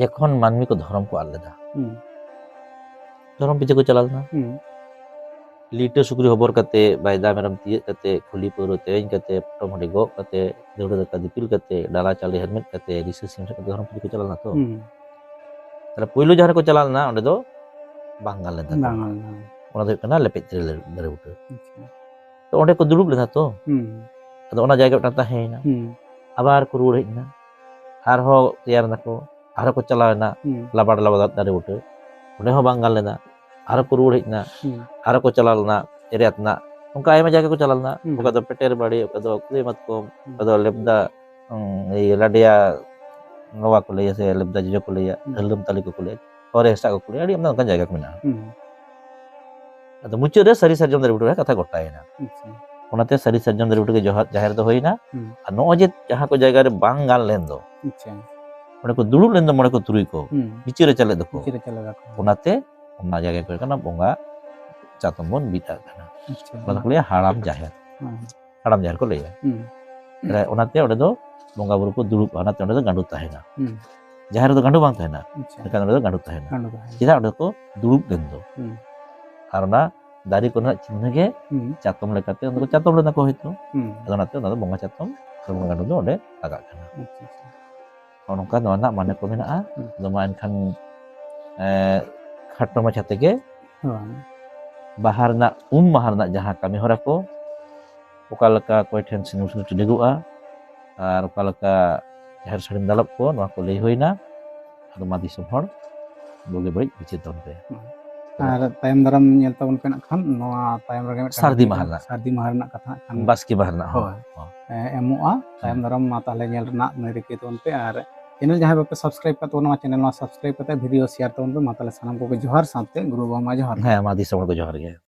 ᱡᱚᱠᱷᱚᱱ ᱢᱟᱹᱱᱢᱤ ᱠᱚ ᱫᱷᱚᱨᱚᱢ ᱠᱚ ᱟᱫ ᱞᱮᱫᱟ, ᱦᱩᱸ᱾ ᱫᱷᱚᱨᱚᱢ ᱯᱤᱪᱷᱟᱹ ᱠᱚ ᱪᱟᱞᱟᱣ ᱞᱮᱱᱟ᱾ ᱦᱩᱸ᱾ ᱞᱤᱴᱟᱹ ᱥᱩᱠᱨᱤ ᱦᱚᱵᱚᱨ ᱠᱟᱛᱮ, ᱵᱟᱭᱫᱟ ᱢᱮᱨᱚᱢ ᱛᱤᱭᱟᱹᱜ ᱠᱟᱛᱮ, ᱠᱷᱩᱞᱤ ᱯᱟᱹᱣᱨᱟᱹ ᱛᱮᱨᱮᱧ ᱠᱟᱛᱮ, ᱯᱚᱴᱚᱢ ᱦᱟᱺᱰᱤ ᱜᱚᱜ ᱠᱟᱛᱮ, ᱫᱟᱹᱣᱲᱟᱹ ᱫᱟᱠᱟ ᱫᱤᱯᱤᱞ ᱠᱟᱛᱮ, ᱰᱟᱞᱟ ᱪᱟᱣᱞᱮ ᱦᱮᱨᱢᱮᱫ ᱠᱟᱛᱮ, ᱨᱤᱥᱟᱹ ᱥᱤᱢ ᱥᱟᱵ ᱠᱟᱛᱮ ᱫᱷᱚᱨᱚᱢ ᱯᱤᱪᱷᱟᱹ ᱠᱚ ᱪᱟᱞᱟᱣ ᱞᱮᱱᱟ ᱛᱚ᱾ ᱦᱩᱸ᱾ ᱛᱟᱦᱞᱮ ᱯᱳᱭᱞᱳ ᱡᱟᱦᱟᱸ ᱨᱮᱠᱚ ᱪᱟᱞᱟᱣ ᱞᱮᱱᱟ, ᱚᱸᱰᱮ ᱫᱚ ᱵᱟᱝ ᱜᱟᱱ ᱞᱮᱱ ᱛᱟᱠᱚᱣᱟ᱾ ᱵᱟᱝ ᱜᱟᱱ ᱞᱮᱱᱟ᱾ ᱚᱱᱟ ᱫᱚ ᱦᱩᱭᱩᱜ ᱠᱟᱱᱟ ᱞᱮᱯᱮᱡ ᱛᱤᱨᱤᱞ ᱫᱟᱨᱮ ᱵᱩᱴᱟᱹ᱾ ᱟᱪᱪᱷᱟ᱾ ᱛᱚ ᱚᱸᱰᱮ ᱠᱚ ᱫᱩᱲᱩᱵ ᱞᱮᱱᱟ ᱛᱚ᱾ ᱦᱩᱸ᱾ ᱟᱫᱚ ᱚᱱᱟ ᱡᱟᱭᱜᱟ ᱢᱤᱫᱴᱟᱝ ᱛᱟᱦᱮᱸᱭᱮᱱᱟ᱾ ᱦᱩᱸ᱾ ᱟᱵᱟᱨ ᱠᱚ ᱨᱩᱣᱟᱹᱲ ᱦᱮᱡ ᱮᱱᱟ᱾ ᱟᱨᱦᱚᱸ ᱛᱮᱭᱟᱨ ᱮᱱᱟᱠᱚ, ᱟᱨᱦᱚᱸ ᱠᱚ ᱪᱟᱞᱟᱣ ᱮᱱᱟ ᱦᱩᱸ᱾ ᱞᱟᱵᱟᱲ ᱞᱟᱵᱟᱫᱟᱨ ᱫᱟᱨᱮ ᱵᱩᱴᱟᱹ᱾ ᱚᱸᱰᱮ ᱦᱚᱸ ᱵᱟᱝ ᱜᱟᱱ ᱞᱮᱱᱟ᱾ ᱟᱨᱦᱚᱸ ᱠᱚ ᱨᱩᱣᱟᱹᱲ ᱦᱮᱡ ᱮᱱᱟ᱾ ᱦᱩᱸ᱾ ᱟᱨᱦᱚᱸ ᱠᱚ ᱪᱟᱞᱟᱣ ᱞᱮᱱᱟ ᱮᱨᱤᱭᱟ ᱛᱮᱱᱟᱜ᱾ ᱚᱱᱠᱟ ᱟᱭᱢᱟ ᱡᱟᱭᱜᱟ ᱠᱚ ᱪᱟᱞᱟᱣ ᱞᱮᱱᱟ᱾ ᱦᱩᱸ᱾ ᱚᱠᱟ ᱫᱚ ᱯᱮᱴᱮᱨ ᱵᱟᱲᱤ, ᱚᱠᱟ ᱫᱚ ᱠᱩᱲᱤ ᱢᱟᱛᱠᱚᱢ, ᱦᱩᱸ᱾ ᱚᱠᱟ ᱫᱚ ᱞᱮᱵᱫᱟ, ᱩᱸ, ᱤᱭᱟᱹ, ᱞᱟᱰᱮᱭᱟ ᱱᱚᱣᱟ ᱠᱚ ᱞᱟᱹᱭᱟ ᱥᱮ ᱞᱮᱵᱫᱟ ᱡᱚᱡᱚ ᱠᱚ ᱞᱟᱹᱭᱟ, ᱦᱩᱸ᱾ ᱦᱟᱹᱞᱟᱹᱢ ᱛᱟᱞᱮ ᱠᱚᱠᱚ ᱞᱟᱹᱭᱟ, ᱦᱚᱨᱮ ᱦᱮᱸᱥᱟᱜ ᱠᱚᱠᱚ ᱞᱟᱹᱭᱟ, ᱟᱹᱰᱤ ᱟᱢᱫᱟ ᱚᱱᱠᱟᱱ ᱡᱟᱭᱜᱟ ᱠᱚ ᱢᱮᱱᱟᱜᱼᱟ᱾ ᱦᱩᱸ᱾ ᱟᱫᱚ ᱢᱩᱪᱟᱹᱫ ᱨᱮ ᱥᱟᱹᱨᱤ ᱥᱟᱨᱡᱚᱢ ᱫᱟᱨᱮ ᱵᱩᱴᱟᱹ ᱨᱮ ᱠᱟᱛᱷᱟ ᱜᱚᱴᱟᱭᱮᱱᱟ᱾ ᱟᱪᱪᱷᱟ᱾ ᱚᱱᱟᱛᱮ ᱥᱟᱹᱨᱤ ᱥᱟᱨᱡᱚᱢ ᱫᱟᱨᱮ ᱵᱩᱴᱟᱹ ᱜᱮ ᱡᱚᱦᱟᱨ, ᱡᱟᱦᱮᱨ ᱫᱚ ᱦᱩᱭᱮᱱᱟ᱾ ᱦᱩᱸ᱾ ᱟᱨ ᱱᱚᱜᱼᱚᱭ ᱡᱮ ᱡᱟᱦᱟᱸ ᱠᱚ ᱡᱟᱭᱜᱟ ᱨᱮ ᱵᱟᱝ ᱜᱟᱱ ᱞᱮᱱ ᱫᱚ, ᱟᱪᱪᱷᱟ᱾ ᱚᱸᱰᱮ ᱠᱚ ᱫᱩᱲᱩᱵ ᱞᱮᱱ ᱫᱚ ᱢᱚᱬᱮ ᱠᱚ ᱛᱩᱨᱩᱭ ᱠᱚ, ᱦᱩᱸ᱾ ᱵᱤᱪᱟᱹᱨ ᱮ ᱪᱟᱞᱮᱫ ᱫᱚᱠᱚ᱾ ᱵᱤᱪᱟᱹᱨ ᱮ ᱪᱟᱞᱮᱫ ᱫᱚᱠᱚ᱾ ᱚᱱᱟᱛᱮ ᱚᱱᱟ ᱡᱟᱭᱜᱟ ᱠᱚ ᱦᱩᱭᱩᱜ ᱠᱟᱱᱟ ᱵᱚᱸᱜᱟ ᱪᱟᱛᱚᱢ ᱵᱚᱱ ᱵᱤᱫ ᱟᱜ ᱠᱟᱱᱟ᱾ ᱟᱪᱪᱷᱟ᱾ ᱚᱱᱟ ᱫᱚᱠᱚ ᱞᱟᱹᱭᱟ ᱦᱟᱲᱟᱢ ᱡᱟᱦᱮᱨ᱾ ᱦᱩᱸ᱾ ᱦᱟᱲᱟᱢ ᱡᱟᱦᱮᱨ ᱠᱚ ᱞᱟᱹᱭᱟ᱾ ᱦᱩᱸ᱾ ᱛᱟᱦᱞᱮ ᱚᱱᱟᱛᱮ ᱚᱸᱰᱮ ᱫᱚ ᱵᱚᱸᱜᱟ ᱵᱩᱨᱩ ᱠᱚ ᱫᱩᱲᱩᱵᱼᱟ, ᱚᱱᱟᱛᱮ ᱚᱸᱰᱮ ᱫᱚ ᱜᱟᱸᱰᱳ ᱛᱟᱦᱮᱱᱟ᱾ ᱦᱩᱸ᱾ ᱡᱟᱦᱮᱨ ᱨᱮᱫᱚ ᱜᱟᱸᱰᱳ ᱵᱟᱝ ᱛᱟᱦᱮᱱᱟ, ᱟᱪᱪᱷᱟ᱾ ᱢᱮᱱᱠᱷᱟᱱ ᱚᱸᱰᱮ ᱫᱚ ᱜᱟᱸᱰᱳ ᱛᱟᱦᱮᱱᱟ᱾ ᱜᱟᱸᱰᱳ ᱛᱟᱦᱮᱱᱟ᱾ ᱪᱮᱫᱟᱜ? ᱚᱸᱰᱮ ᱠᱚ ᱫᱩᱲᱩᱵ ᱞᱮᱱ ᱫᱚ᱾ ᱦᱩᱸ᱾ ᱟᱨ ᱚᱱᱟ ᱫᱟᱨᱮ ᱠᱚᱨᱮᱱᱟᱜ ᱪᱤᱱᱦᱟᱹ ᱜᱮ ᱦᱩᱸ᱾ ᱪᱟᱛᱚᱢ ᱞᱮᱠᱟᱛᱮ ᱚᱸᱰᱮ ᱠᱚ ᱪᱟᱛᱚᱢ ᱞᱮᱱᱟ ᱠᱚ ᱦᱚᱭᱛᱳ᱾ ᱦᱩᱸ᱾ ᱟᱫᱚ ᱚᱱᱟᱛᱮ ᱚᱱᱟ ᱫᱚ ᱵᱚᱸᱜᱟ ᱪᱟᱛᱚᱢ ᱥᱮ ᱵᱚᱸᱜᱟ ᱜᱟᱸᱰᱳ ᱫᱚ ᱚᱸᱰᱮ ᱞᱟᱜᱟᱜ ᱠᱟᱱᱟ᱾ ᱟᱪᱪᱷᱟ, ᱟᱪᱪᱷᱟ᱾ ᱱᱚᱜᱼᱚ ᱱᱚᱝᱠᱟ ᱱᱚᱣᱟ ᱨᱮᱱᱟᱜ ᱢᱟᱱᱮ ᱠᱚ ᱢᱮᱱᱟᱜᱼᱟ᱾ ᱦᱩᱸ᱾ ᱟᱫᱚ ᱢᱟ ᱮᱱᱠᱷᱟᱱ, ᱮ, ᱠᱷᱟᱴᱚ ᱢᱟᱪᱷᱟ ᱛᱮᱜᱮ ᱦᱳᱭ᱾ ᱵᱟᱦᱟ ᱨᱮᱱᱟᱜ, ᱩᱢ ᱢᱟᱦᱟ ᱨᱮᱱᱟᱜ ᱡᱟᱦᱟᱸ ᱠᱟᱹᱢᱤ ᱦᱚᱨᱟ ᱠᱚ, ᱚᱠᱟ ᱞᱮᱠᱟ ᱚᱠᱚᱭ ᱴᱷᱮᱱ ᱥᱤᱸᱫᱩᱨ ᱥᱤᱸᱫᱩᱨ ᱴᱤᱰᱟᱹᱜᱚᱜᱼᱟ ᱟᱨ ᱚᱠᱟ ᱞᱮᱠᱟ ᱡᱟᱦᱮᱨ ᱥᱟᱹᱲᱤᱢ ᱫᱟᱞᱚᱵ ᱠᱚ, ᱱᱚᱣᱟ ᱠᱚ ᱞᱟᱹᱭ ᱦᱩᱭᱱᱟ᱾ ᱟᱫᱚ ᱢᱟ ᱫᱤᱥᱚᱢ ᱦᱚᱲ ᱵᱩᱜᱤ ᱵᱟᱹᱲᱤᱡ ᱵᱤᱪᱟᱹᱨ ᱛᱟᱵᱚᱱ ᱯᱮ᱾ ᱟᱨ ᱛᱟᱭᱚᱢ ᱫᱟᱨᱟᱢ ᱧᱮᱞ ᱛᱟᱵᱚᱱ ᱯᱮ ᱱᱟᱜ ᱠᱷᱟᱱ ᱱᱚᱣᱟ ᱛᱟᱭᱚᱢ ᱨᱮᱜᱮ ᱢᱤᱫᱴᱟᱝ ᱥᱟᱹᱨᱫᱤ ᱢᱟᱦᱟ ᱨᱮᱱᱟᱜ᱾ ᱥᱟᱹᱨᱫᱤ ᱢᱟᱦᱟ ᱨᱮᱱᱟᱜ ᱠᱟᱛᱷᱟ ᱱᱟᱜ ᱠᱷᱟᱱ᱾ ᱵᱟᱥᱠᱮ ᱢᱟᱦᱟ ᱨᱮᱱᱟᱜ, ᱦᱳᱭ᱾ ᱦᱳᱭ, ᱦᱳᱭ᱾ ᱮ, ᱮᱢᱚᱜᱼᱟ᱾ ᱛᱟᱭᱚᱢ ᱦᱩᱸ᱾ ᱫᱟᱨᱟᱢ ᱢᱟ ᱛᱟᱦᱚᱞᱮ ᱧᱮᱞ ᱨᱮᱱᱟᱜ ᱱᱟᱹᱭ ᱨᱤᱠᱟᱹᱭ ᱛᱟᱵᱚᱱ ᱯᱮ᱾ ᱟᱨ channel ᱡᱟᱦᱟᱸᱭ ᱵᱟᱯᱮ subscribe ᱠᱟᱜ ᱛᱟᱵᱚᱱᱟ, ᱱᱚᱣᱟ channel ᱱᱚᱣᱟ subscribe ᱠᱟᱛᱮ video share ᱛᱟᱵᱚᱱ ᱯᱮ᱾ ᱢᱟ ᱛᱟᱦᱚᱞᱮ ᱥᱟᱱᱟᱢ ᱠᱚᱜᱮ ᱡᱚᱦᱟᱨ, ᱥᱟᱶᱛᱮ ᱜᱩᱨᱩ ᱵᱟᱵᱟ ᱢᱟ ᱡᱚᱦᱟᱨ᱾ ᱦᱮᱸ, ᱢᱟ ᱫᱤᱥᱚᱢ ᱦᱚᱲ ᱠᱚ ᱡᱚᱦᱟᱨ ᱜᱮ᱾